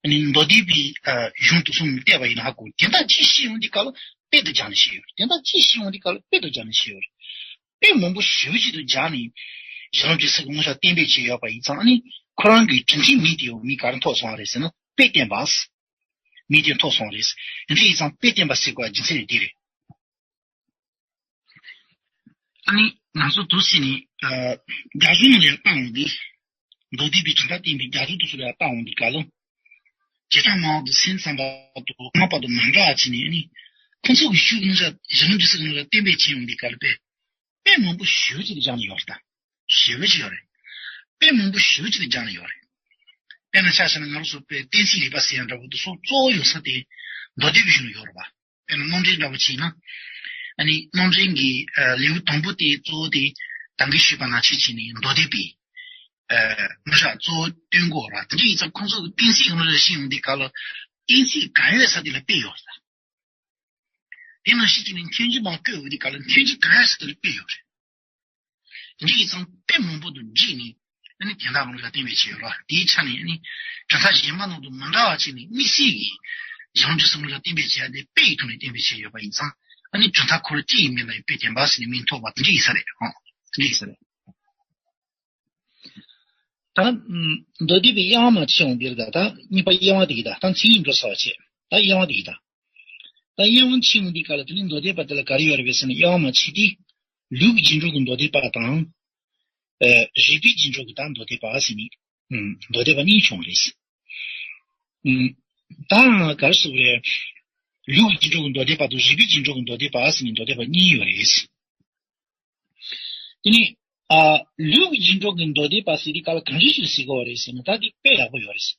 ཨ་ནི་མདོ་སྡེ་པའི་ཨ་གཞུང་དེ་ཚོ་བལྟས་པ་ཡིན་ན་ཧ་གོ། དེ་དག་ཅིག་བཤད་ཡོང་དུས་སྐབས་ལ་དཔེ་དུ་སྦྱར་ནས་བཤད་ཡོད་རེད། དེ་དག་ཅིག་བཤད་ཡོང་དུས་སྐབས་ལ་དཔེ་དུ་སྦྱར་ནས་བཤད་ཡོད་རེད། དཔེ་མང་པོ་ཞེ་པོ་ཅིག་ཏུ་སྦྱར་ནས་གཞི་ལམ་འབྲས་གསུམ་གྱི་རྣམ་གཞག་གཏན་འབེབས་བྱས་ཡོད་པ་ཡིན་ཙང་། ཨ་ནི་ཁོ་རང་གི་གྲུབ་མཐའི་མིང་དེ་ཡང་མིང་ག་རེ་ཐོགས་སོང་བ་རེད་ཟེར་ན་དཔེ་བསྟན་པ། མིང་དེ་ཐོགས་སོང་བ་རེད། དེ་འདྲ་ཡིན་ཙང་དཔེ་བསྟན་པ་ཟེར་དགོས་པ་རྒྱུ་མཚན་ནི་དེ་རེད། ཨ་ནི་ང་ཚོ་འདུག་སེ་ནས་ཨ་རྒྱ་གཞུང་ནང་ལ་ཡང་བལྟ་འོང་དུས། མདོ་སྡེ་པའི་གྲུབ་མཐའ་བསྟན་པའི་རྒྱ་གཞུང་དེ་ཚོ་ལ་ཡང་བལྟ་འོང་དུས་སྐབས་ལ། བྱེ་བྲག་སྨྲ་བ་དང་སེམས་ཙམ་པ་དང་ཨ་མ་པ་དང་མ་འདྲ་བ་བྱས་ནས། ཨ་ནི་ཁོ་ཚོ་གི་ཤུགས་ནི་གཞི་ལམ་འབྲས་གསུམ་ལ་བསྟན་པའི་ཆེད་ཡོང་དུས་སྐབས་ལ་དཔེ་དཔེ་མང་པོ་ཞེ་པོ་ཅིག་སྦྱར་ནས་ཡོད་རེད་ད། ཞེ་པོ་ཅིག་ཡོད་རེད། དཔེ་མང་པོ་ཞེ་པོ་ཅིག་སྦྱར་ནས་ཡོད་རེད། དཔེར་ན་ཆ་བཞག་ན་ང་རང་ཚོ་དཔེ་གཏན་ཚིགས་རིག་པ་ཟེར་ཡ་འདྲ་པོ་དེ་ཚོ་གཙོ་བོ་ཡོད་ས་དེ་མདོ་སྡེ་པའི་གཞུང་ལ་ཡོད་རེད་པ། དཔེར་ན་རྣམ་འགྲེལ་འདྲ་པོ་བྱས་ན། ཨ་ནི་རྣམ་འགྲེལ་གྱི་ཨ་ལེའུ་དང་པོ་དེ་གཙོ་བོ་དེ་ད་གིན་ཞུས་པ་ནང་བཞིན་བྱས་ནས་མདོ་སྡེ་པའི་ཨ་རྣམ་གཞག་གཙོ་བོ་སྟོན་གྱི་ཡོད་རེད། དེ་འདྲ་ཡིན་ཙང་ཁོང་ཚོ་གི་གཏན་ཚིགས་ཡོངས་རྫོགས་ཤེས་ཡོང་དུས་སྐབས་ལ་གཏན་ཚིགས་གང་ཡོད་ས་དེ་ལ་དཔེ་ཡོད་རེད། དེ་ནང་བཞིན་བྱས་ནས་ཐལ་འགྱུར་མ་བཀོད་འོས་དུས་སྐབས་ལ་ཐལ་འགྱུར་གང་ཡོད་ས་དེ་ལ་དཔེ་ཡོད་རེད། འདི་ཡིན་ཙང་དཔེ་མང་པོ་དང་སྒྲིག་ནས་ཨ་ནི་དོན་དག་མང་པོ་ལ་བསྟན་པའི་ཆེད་ཡོད་རེད། དེའི་ཆ་ནས་ཨ་ནི་གྲུབ་མཐའ་གཞན་པ་ནང་དུ་མི་འདྲ་བ་བྱས་ནས་དམིགས་བསལ་གྱིས་གཞུང་འབྲས་གསུམ་ལ་བསྟན་པའི་ཆེད་དེ་དཔེ་ཡི་ཐོག་ནས་བསྟན་པའི་ཆེད་ཡོད་པ་ཡིན་ཙང་། ཨ་ནི་གྲུབ་མཐའ་ཁོ་རང་སྤྱི་ཡི་མིང་ལ་ཡང་དཔེ་བསྟན་པ་ཟེར་ནས་མིང་ཐོགས་པ་དེ་འདྲ་ཡིན་ས་རེད། ཨང་། དེ་འདྲ་ཡིན་ས་རེད། ད་མདོ་སྡེ་པའི་དབྱེ་བ་མར་ཕྱེ་ཡོང་དུས་ད་ད་གཉིས་པ་དབྱེ་བ་དེ་གི་ད་ད་མཚན་ཉིད་འགྲོ་ཚར་བ་བྱས། ད་དབྱེ་བ་དེ་གི་ད། ད་དབྱེ་བ་ཕྱེ་ཡོང་དུས་སྐབས་ལ་དེ་ནི་མདོ་སྡེ་པ་དེ་ལ་ག་རེ་ཡོད་རེད་པས་ཟེར་ན། དབྱེ་བ་མ་ཕྱེ་དུས་ལུགས་ཀྱི་རྗེས་འགྲོ་གི་མདོ་སྡེ་པ་དང་། ཨ། རིགས་པའི་རྗེས་འགྲོ་གི་ད་མདོ་སྡེ་པ་ཟེར་ནི། ཨུམ། མདོ་སྡེ་པ་གཉིས་བྱུང་རེད། ཨུམ། ད་ག་རེ་ཟེར་དགོས་རེད། ལུགས་ཀྱི་རྗེས་འགྲོ་གི་མདོ་སྡེ་པ་དང་རིགས་པའི་རྗེས་འགྲོ་གི་མདོ་སྡེ་པ་ཟེར་ནི་མདོ་སྡེ་པ་གཉིས་ཡོད་རེད། དེ་ནི། ཨ། ལུགས་ཀྱི་རྗེས་འགྲོ་གི་མདོ་སྡེ་པ་ཟེར་དུས་སྐབས་ལ་གང་ཅི་ཞིག་ཟེར་དགོས་རེད་ཟེར་ན། ད་འདི་དཔེ་ཡག་པོ་ཡོད་རེད།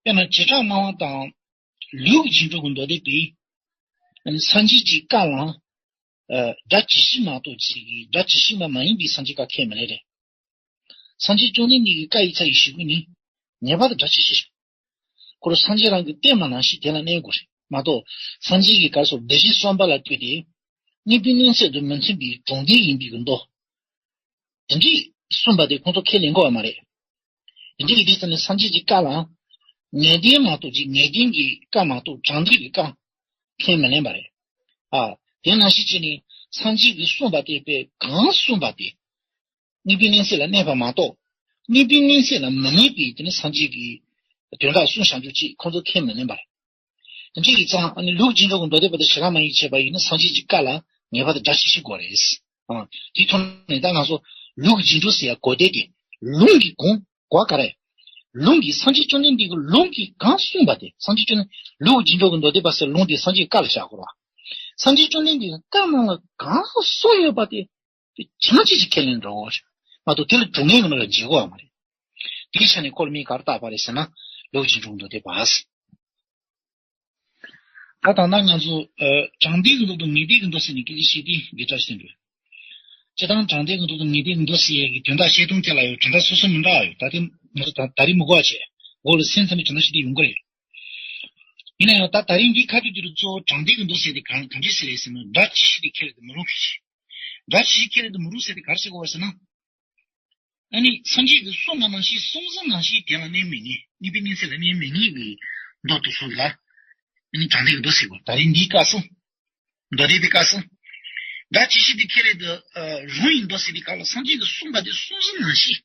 དཔེར་ན་བྱེ་བྲག་སྨྲ་བ་དང་། ལུགས་ཀྱི་རྗེས་འགྲོ་གི་མདོ་སྡེ་པས། སངས་རྒྱས་ཀྱི་བཀའ་ལ། ཨ། སྒྲ་ཇི་ཞིག་མ་གཏོགས་ཅིག་གིས་སྒྲ་ཇི་ཞིག་མ་མ་ཡིན་པའི་སངས་རྒྱས་བཀའ་ཁས་མི་ལེན་རེད། སངས་རྒྱས་བཅོམ་ལྡན་འདས་ཀྱི་བཀའ་ཡི་ཚ་ཡི་ཞིག་གུ་ནི་ངེས་པར་དུ་སྒྲ་ཇི་ཞིག་ཁོ་རང་སངས་རྒྱས་རང་གིས་བསྟན་པ་ནང་བཞིན་དེ་ལ་གནས་དགོས་རེད་མ་གཏོགས། སངས་རྒྱས་ཀྱིས་ག་རེ་ཟེར། སྡེ་བཞི་གསུམ་པ་ལ་ལྟོས་ཏེ། དངོས་པོའི་གནས་ཚད་དུ་མི་མཚུངས་པའི་གྲོང་སྡེ་ཡིན་པའི་གི་མདོ། དེ་འདྲས་གསུངས་པ་དེ་ཁོང་ཚོ་ཁས་ལེན་དགོས་པ་མ་རེད། དེ་འདྲས་ཀྱི་དུས་ཙམ་ནས་སངས་རྒྱས་ཀྱི་བཀའ་ལ་ངེས་གཏན་མ་གཏོགས་ཅིག་ངེས་གཏན་གྱི་བཀའ་མ་གཏོགས་དྲང་ངེས་ཀྱི་བཀའ་ཁས་མི་ལེན་པ་རེད། ཨ། དེ་ནང་བཞིན་བྱས་ནས་སངས་རྒྱས་ཀྱིས་གསུངས་པ་དེ་དཔེ་གང་གསུངས་པ་དེ། དངོས་པོའི་གནས་ཚད་ལ་གནས་པ་མ་གཏོགས། དངོས་པོའི་གནས་ཚད་ལ་མི་གནས་པའི་དེ་ནི་སངས་རྒྱས་ཀྱི་དོན་དག་གསུངས་བཞག་རྒྱུ་ཅིག་ཁོང་ཚོ་ཁས་མི་ལེན་པ་རེད། དེ་འདྲ་ཡིན་ཙང་ཨ་ནི་ལུགས་རྗེས་འགྲོ་གི་མདོ་སྡེ་པ་དེ་ཞེ་དྲག་མ་ཡིན་བྱས་པ་ཡིན་ན་སངས་རྒྱས་ཀྱི་བཀའ་ལ་ངེས་པར་དུ་སྒྲ་ཇི་ཞིག་དགོས་རེད། ཨ། དེའི་ཐོག་ནས་ད་ང་ཚོ་ལུགས་རྗེས་འགྲོ་ཟེར་ཡ་གོ་བདེ་དེ་ལུང་གི་དགོངས་གོ་ག་རེད། ལུང་གིས་སངས་རྒྱས་བཅོམ་ལྡན་འདས་ཀྱི་ལུང་གིས་གང་གསུངས་པ་དེ། སངས་རྒྱས་བཅོམ་ལྡན་ལུགས་རྗེས་འགྲོ་གི་མདོ་སྡེ་པ་ཟེར་ལུང་དེ་སངས་རྒྱས་བཀའ་ལ་བཞག་དགོས་རེད་བ། སངས་རྒྱས་བཅོམ་ལྡན་འདས་ཀྱི་བཀའ་ནང་ལ་གང་གསུངས་ཡོད་པ་དེ། དེ་ཅང་ཅི་ཞིག་ཁས་ལེན་འགྲོ་འོ་ཞེས་མ་གཏོགས་དེ་ལ་སྒྲུབ་ངེས་ཀྱི་མི་ལ་འཇིགས་འོ་མ་རེད། དེའི་ཆ་ནས་ཁོ་ལ་མིས་ག་རེ་བཏགས་པ་རེད་ཟེར་ན་ལུགས་རྗེས་འགྲོ་མདོ་སྡེ་པ་ཟེར། ད་ད་ལྟ་ང་ཚོ་ཨ་དྲང་བདེན་གྱི་མདོ་དང་ངེས་བདེན་གྱི་མདོ་ཟེར་ནས་སྐད་ཆ་བཤད་དུས་འགལ་ཟླ་ཞིག་འགྲོ། སྤྱིར་བཏང་དྲང་བདེན་གྱི་མདོ་དང་ངེས་བདེན་གྱི་མདོ་ཟེར་ཡས་ཀྱི་དོན་དག་བཤད་སྟངས་དེ་ལ་ཡང་དོན་དག་སོ་སོ་མི་འདྲ་བ་ཡོད། ད་དེ་ང་ཚོ་ད་ད་རེས་མི་གོ་བ་བྱས། འོག་ལ་སེམས་ཙམ་པའི་དོན་དག་ཞིག་དེ་ཡོང་གི་རེད། ཡིན་ན་ཡང་ད་ད་རིང་འདིའི་ཁ་ཐུག་དེ་རུ་གཙོ་བོ་དྲང་བདེན་གྱི་མདོ་ཟེར་དེ་གང་གང་ཅི་ཟེར་རེད་ཟེར་ན། སྒྲ་ཇི་ཞིག་དེ་ཁས་ལེན་དུ་མི་རུང་ཞེས། སྒྲ་ཇི་ཞིག་ཁས་ལེན་དུ་མི་རུང་ཟེར་དེ་ག་རེ་ཟེར་དགོས་རེད་ཟེར་ན། ཨ་ནི་སངས་རྒྱས་ཀྱིས་གསུངས་པ་ནང་བཞིན་གསུང་ཟིན་ནང་བཞིན་དེ་ལ་གནས་མི་ངེས། དངོས་པོའི་གནས་ཚད་ལ་གནས་མི་ངེས་པའི་མདོ་དེ་ཚོ་ལ་ཨ་ནི་དྲང་བདེན་གྱི་མདོ་ཟེར་དགོས། ད་རིང་འདིའི་སྐབས་སུ་མདོ་སྡེ་པའི་སྐབས་སུ་སྒྲ་ཇི་ཞིག་དེ་ཁས་ལེན་དུ་རུང་བའི་མདོ་ཟེར་དུས་སྐབས་ལ་སངས་རྒྱས་ཀྱིས་གསུངས་པ་དེ་གསུང་ཟིན་ནང་བཞིན།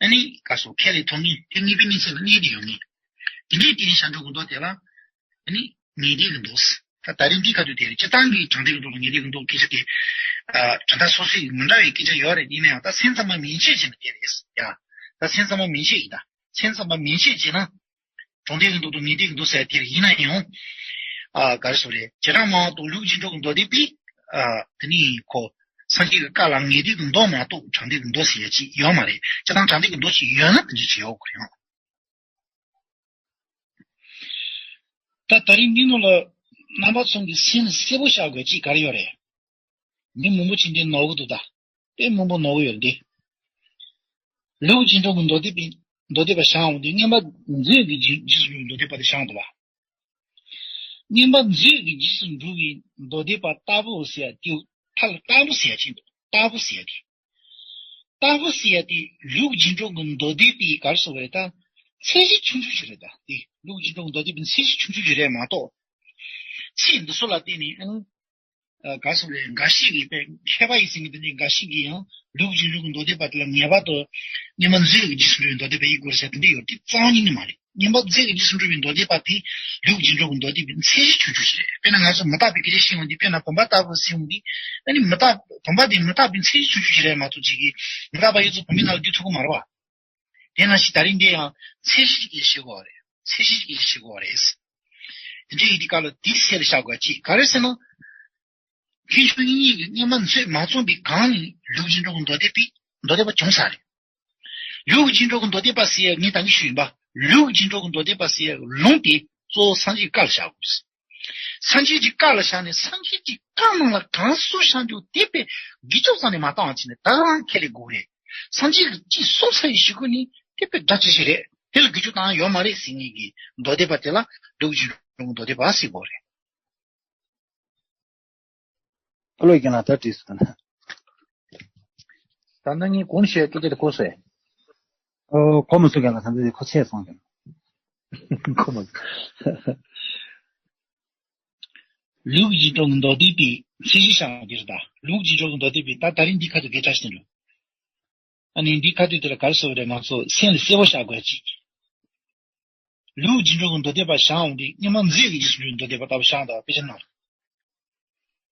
ཨ་ནི་སྐབས་སུ་ཁས་ལེན་ཐུབ་ངེས། དེ་དངོས་པོའི་གནས་ཚད་ལ་གནས་ཏེ་ཡོད་ངེས། དེ་འདྲའི་དེ་ནི་བྱང་ཆུབ་ཀྱི་མདོ་དེ་ལ་ཨ་ནི་ངེས་བདེན་གྱི་མདོ་ཟེར། ད་ད་རིང་འདིའི་ཁ་ཐུག་དེ་རེད། སྤྱིར་བཏང་གི་དྲང་བདེན་གྱི་མདོ་དང་ངེས་བདེན་གྱི་མདོ་སྐད་ཆ་དེ་ཨ་དོན་དག་སོ་སོའི་མི་འདྲ་བའི་སྐད་ཆ་ཡོད་རེད། ཡིན་ན་ཡང་ད་སེམས་ཙམ་པ་མན་ཆད་བྱས་ན་དེ་རེད་ཡ། ད་སེམས་ཙམ་པ་མན་ཆད་ཡིན། ད་སེམས་ཙམ་པ་མན་ཆད་བྱས་ན། དྲང་བདེན་གྱི་མདོ་དང་ངེས་བདེན་གྱི་མདོ་ཟེར་དེ་རེད། ཡིན་ན་ཡང་ཨ་ག་རེ་ཟེར་རེད། བྱེ་བྲག་སྨྲ་བ་དང་ལུགས་རྗེས་འགྲོ་གི་མདོ་སྡེ་པས་ཨ་དེ་ནི་ཁོ་སངས་རྒྱས་ཀྱི་བཀའ་ལ་ངེས་བདེན་གྱི་མདོ་མ་གཏོགས་དྲང་བདེན་གྱི་མདོ་ཟེར་ཡ་ཅིག་ཡོད་མ་རེད། སྤྱིར་བཏང་དྲང་བདེན་གྱི་མདོ་ཅིག་ཡོད་ན་དེ་འདྲ་ཅིག་ཡོད་དགོས་རེད། ད་ད་རིང་འདི་ནང་ལ་རྣམ་པ་ཚོ་གི་སེམས་ལ་གསལ་པོ་བཞག་དགོས་ཅིག་ག་རེ་ཡོད་རེད། འདི་མང་པོ་ཅིག་འདི་ནོར་གི་འདུག་ད་དཔེ་མང་པོ་ནོར་གི་ཡོད་འདི། ལུགས་རྗེས་འགྲོ་གི་མདོ་སྡེ་པའི་མདོ་སྡེ་པ་བཞག་འོང་དུས་མངོན་པ་མཛོད་ཀྱི་རྗེས་རྗེས་སུ་འགྲོ་བའི་མདོ་སྡེ་པ་དེ་བཞག་འདུག་བ། མངོན་པ་མཛོད་ཀྱི་རྗེས་སུ་འགྲོ་བའི་མདོ་སྡེ་པ་ལྟ་བུ་ཟེར་ཡ་དེ་མཐའ་ལ་ལྟ་བུ་ཟེར་ཡ་ཅིག་འདུག་ལྟ་བུ་ཟེར་ཡ་དེ། ལྟ་བུ་ཟེར་ཡ་དེ་ལུགས་རྗེས་འགྲོ་གི་མདོ་སྡེ་པའི་ག་རེ་ཟེར་བ་རེད་ད། ཚད་གཞི་ཆུང་ཆུང་ཞིག་རེད་ད། དེ་ལུགས་རྗེས་འགྲོ་གི་མདོ་སྡེ་པའི་ཚད་གཞི་ཆུང་ཆུང་ཞིག་རེད་མ་གཏོགས། ཚིག་འདི་ཚོ་ལ་བརྟེན་ནས་ཨང་། ཨ་ག་རེ་ཟེར་བ་རེད། འགའ་ཞིག་གིས་དཔེ་མཁས་པ་ཡིན་ཟེར་མཁན་དེ་འདྲའི་འགའ་ཞིག་གིས་ཡང་ལུགས་རྗེས་འགྲོ་གི་མདོ་སྡེ་པ་དེ་ལ་ངེས་པར་དུ་མངོན་པ་མཛོད་ཀྱི་རྗེས་སུ་འགྲོ་བའི་མདོ་སྡེ་པ་ཡིན་དགོས་ཟེར་དེ་འདྲ་ཡོད། དེ་རྩ་བ་ཉིད་ནས་མ་རེད། མངོན་པ་མཛོད་ཀྱི་རྗེས་སུ་འགྲོ་བའི་མདོ་སྡེ་པ་དེ་ལུགས་རྗེས་འགྲོ་གི་མདོ་སྡེ་པའི་ཚད་གཞི་ཆུང་ཆུང་ཞིག་རེད། དཔེར་ན་ང་ཚོ་མི་རྟག་པའི་སྐད་ཆ་བཤད་ཡོང་དུས་དཔེར་ན་བུམ་པ་ལྟ་བུ་ཟེར་ཡོང་དུས་ཨ་ནི་མི་རྟག་བུམ་པ་དེ་མི་རྟག་པའི་ཚད་གཞི་ཆུང་ཆུང་ཞིག་རེད་མ་གཏོགས་ཅིག་གིས་མི་རྟག་པ་ཡོད་ཚད་བུམ་པའི་ནང་ལ་སྡུད་ཐུབ་ཀྱི་མ་རེད་བ། དེ་ནང་བཞིན་ད་རིང་འདི་ཡང་ཚད་གཞི་ཞིག་གིས་བཤད་དགོས་པ་རེད། ཚད་གཞི་ཞིག་གིས་བཤད་དགོས་པ་རེད། དེ་འདྲ་ཡིན་དུས་སྐབས་ལ་དེ་གསལ་ལ་བཞག་དགོས་ཅིག་ག་རེ་ཟེར་ན། མཁས་མཆོག་དབྱིག་གཉེན་གྱིས་མངོན་པ་མཛོད་མ་རྩོམ་པའི་གོང་ནས་ལུགས་རྗེས་འགྲོ་གི་མདོ་སྡེ་པའི་མདོ་སྡེ་པ་བྱུང་ས་རེད། ལུགས་རྗེས་འགྲོ་གི་མདོ་སྡེ་པ་ཟེར་ཡ་ངས་ད་གིན་ཞུས་ཡིན་པ། ལུགས་རྗེས་འགྲོ་གི་མདོ་སྡེ་པ་ཟེར་ཡ་ལུང་དེ་གཙོ་བོ་སངས་རྒྱས་བཀའ་ལ་བཞག་དགོས། སངས་རྒྱས་ཀྱི་བཀའ་ལ་བཞག་ནས་སངས་རྒྱས་ཀྱི་བཀའ་ནང་ལ་གང་གསུངས་བཞག་འདུག་དེ་དཔེ་དགེ་སྦྱོར་ཙམ་ནས་མ་བཏང་བ་བྱས་ནས་ད་ག་རང་ཁས་ལེན་དགོས་རེད། སངས་རྒྱས་ཀྱིས་ཅིག་གསུངས་ཚར་ཡི་གཞུག་གུ་ནི་དེ་དཔེ་སྒྲ་ཇི་ཞིག་རེད། དེ་ལ་དགེ་སྦྱོར་བཏང་ཡ་ཡོད་མ་རེད་ཟེར་མཁན་གྱི་མདོ་སྡེ་པ་དེ་ལ་ལུགས་རྗེས་འགྲོ་གི་མདོ་སྡེ་པ་ཟེར་དགོས་རེད། ཨ་ལོ་རྒན་ལགས་ད་བྲིས་སོང་ད་ན། ད་ནང་ངས་གོང་བཤད་སྐད་ཆ་དེ་གོ་སོང་། ཨོ་གོ་མ་སོང་རྒན་ལགས། ད་ལྟ་དེ་གོ་ཆད་སོང་རྒན། གོ་མ་སོང་། ལུགས་རྗེས་འགྲོ་གི་མདོ་སྡེ་པའི་ཚད་གཞི་བཞག་པ་འདིར་ད་ལུགས་རྗེས་འགྲོ་གི་མདོ་སྡེ་པའི་ད་ད་རིང་འདི་ཁ་ཐུག་གེ་བཀྲ་ཤིས་འགྲོ། ཨ་ནི་འདི་ཁ་ཐུག་དེ་ལ་ག་རེ་ཟེར་བ་རེད། ང་ཚོ་སེམས་ལ་གསལ་པོ་བཞག་དགོས་ཅིག་ལུགས་རྗེས་འགྲོ་གི་མདོ་སྡེ་པ་བཞག་འོང་དུས་སྔོན་མ་མཛོད་ཀྱི་རྗེས་སུ་འགྲོ་བའི་མདོ་སྡེ་པ་ལྟ་བུ་བཞག་འདུག་དཔེ་ཆ་ནང་ལ།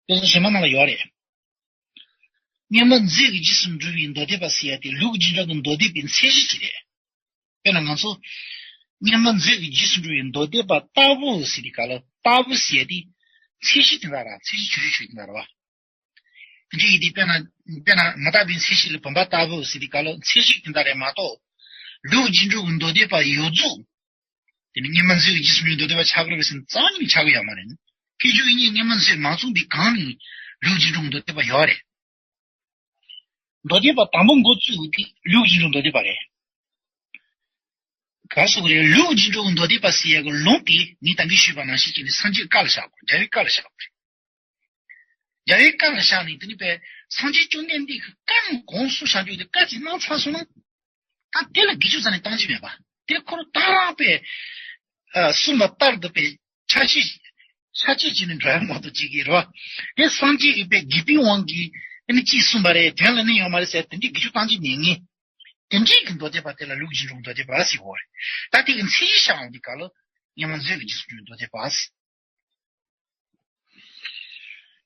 དཔེ་ཆ་གཞན་པ་ནང་ལ་ཡོད་རེད། སྔོན་མ་མཛོད་ཀྱི་རྗེས་སུ་འགྲོ་བའི་མདོ་སྡེ་པ་ཟེར་ཡ་དེ་ལུགས་རྗེས་འགྲོ་གི་མདོ་སྡེ་པའི་མཚན་གཞི་ཅིག་རེད། དཔེར་ན་ང་ཚོ་སྔོན་མ་མཛོད་ཀྱི་རྗེས་སུ་འགྲོ་བའི་མདོ་སྡེ་པ་ལྟ་བུ་ཟེར་དུས་སྐབས་ལ་ལྟ་བུ་ཟེར་ཡ་དེ་མཚན་གཞི་དེ་འདྲ་ར་མཚན་གཞི་ཆོས་ཅན་ཆོས་ཅན་དེ་འདྲ་ར་བ། དེ་འདྲ་ཡིན་དུས་དཔེར་ན་དཔེར་ན་མི་རྟག་པའི་མཚན་གཞི་ལ་བུམ་པ་ལྟ་བུ་ཟེར་དུས་སྐབས་ལ་མཚན་གཞི་དེ་འདྲ་རེད་མ་གཏོགས། ལུགས་རྗེས་འགྲོ་གི་མདོ་སྡེ་པ་ཡོད་རྫོགས། དེ་ནི་སྔོན་མ་མཛོད་ཀྱི་རྗེས་སུ་འགྲོ་བའི་མདོ་སྡེ་པ་ཆགས་ཀྱི་རེད་པས་ཟེར་ན་རྩ་བ་ཉིད་ནས་ཆགས་ཀྱི་ཡོད་མ་རེད། ཁྱད་ཆོས་ཡིན་ནའི་སྔོན་མ་མཛོད་མ་བཙུགས་པའི་སྒང་ནས་ལུགས་རྗེས་འགྲོ་གི་མདོ་སྡེ་པ་ཡོད་རེད། མདོ་སྡེ་པ་དང་པོ་འགོ་བཙུགས་དེ་ལུགས་རྗེས་འགྲོ་མདོ་སྡེ་པ་རེད། ག་རེ་ཟེར་དགོས་རེད། ལུགས་རྗེས་འགྲོ་མདོ་སྡེ་པ་ཟེར་ཡ་གི་ལུང་དེ་ངས་ད་གིན་ཞུས་པ་ནང་བཞིན་བྱས་ནས་སངས་རྒྱས་བཀའ་ལ་བཞག་དགོས། རྒྱལ་བའི་བཀའ་ལ་བཞག་དགོས་རེད། རྒྱལ་བའི་བཀའ་ལ་བཞག་ནས་དེ་ནི་པས་སངས་རྒྱས་བཅོམ་ལྡན་འདས་ཀྱི་བཀའ་དགོངས་སུ་བཞག་རྒྱུ་དེ་བཀའ་ཅིག་གནང་ཚར་སོང་ན། ད་དེ་ལ་གི་ཆུ་ཟ་ནས་བཏང་རྒྱུ་མེད་པ། དེ་ཁོ་རང་ད་རང་པས་ཨ་གསུངས་པ་ལྟར་དུ་པས་ཆ་ཤས་ཆ་ཤས་བྱས་ནས་འགྲོ་ཡ་མ་གཏོགས་ཅིག་གི་རེད་བ། དེ་སངས་རྒྱས་ཀྱི་པས་དགེ་བའི་དབང་གིས་ཨ་ནི་ཅིག་གསུངས་པ་རེད། དོན་ལ་གནས་ཡོད་མ་རེད་ཟེར་དེ་འདྲའི་གི་ཆུ་བཏང་རྒྱུ་མེད་ངེས། དེ་འདྲའི་གི་མདོ་སྡེ་པ་དེ་ལ་ལུགས་རྗེས་འགྲོ་མདོ་སྡེ་པ་ཟེར་བ་རེད། ད་དེ་གི་མཚན་གཞི་བཞག་འོང་དུས་སྐབས་ལ་སྔོན་མ་མཛོད་ཀྱི་རྗེས་སུ་འགྲོ་མདོ་སྡེ་པ་ཟེར།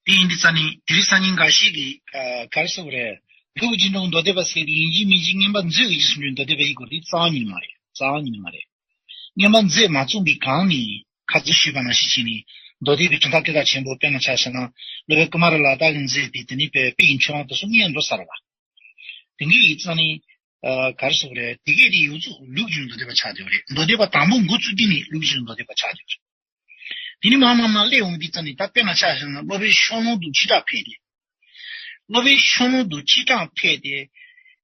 དེ་ཡིན་དུས་ཙ་ནི་དེ་རིང་སང་ཉིན་འགའ་ཞིག་གིས་ཨ་ག་རེ་ཟེར་དགོས་རེད། ལུགས་རྗེས་འགྲོ་མདོ་སྡེ་པ་ཟེར་དེ་ཡིན་གཅིག་མིན་གཅིག་སྔོན་མ་མཛོད་ཀྱི་རྗེས་སུ་འགྲོ་མདོ་སྡེ་པ་ཡིན་དགོས་དེ་རྩ་བ་ཉིད་ནས་མ་རེད། རྩ་བ་ཉིད་ནས་མ་རེད། སྔོན་མ་མཛོད་མ་བཙུགས་པའི་སྒང་ནས་ཁ་ཚིག་ཞུས་པ་ནང་བཞིན་བྱས་ནས་མདོ་སྡེ་པའི་གྲུབ་མཐའ་སྐད་གྲགས་ཆེན་པོ་དཔེར་ན་ཆ་བཞག་ན་སློབ་དཔོན་ཀུ་མ་ར་ལ་དྭགས་ཀྱིས་མཛད་པའི་དེ་ནི་དཔེ་དཔེ་ཡི་མཆོག་དབང་དེ་ཚོ་སྔོན་འགྲོ་ཚར་བ། དེ་གི་ཡིག་ཚང་ནི། ཨ་ག་རེ་ཟེར་དགོས་རེད། དེ་གས་དེ་ཡོངས་རྫོགས་ལུགས་རྗེས་མདོ་སྡེ་པ་ཆགས་བསྡད་པ་རེད། མདོ་སྡེ་པ་དང་པོ་འགོ་བཙུགས་དུས་ནས་ལུགས་རྗེས་མདོ་སྡེ་པ་ཆགས་བསྡད་པ་རེད། དེ་ནས་མར་མར་མར་སླེབས་འོང་དུས་ཙམ་ནས་ད་དཔེར་ན་ཆ་བཞག་ན་སློབ་དཔོན་ཤོང་ལུང་དུ་ཆོས་གྲགས་ཕེབས་ཏེ། སློབ་དཔོན་ཤོང་ལུང་དུ་ཆོས་གྲགས་ཕེབས་ཏེ།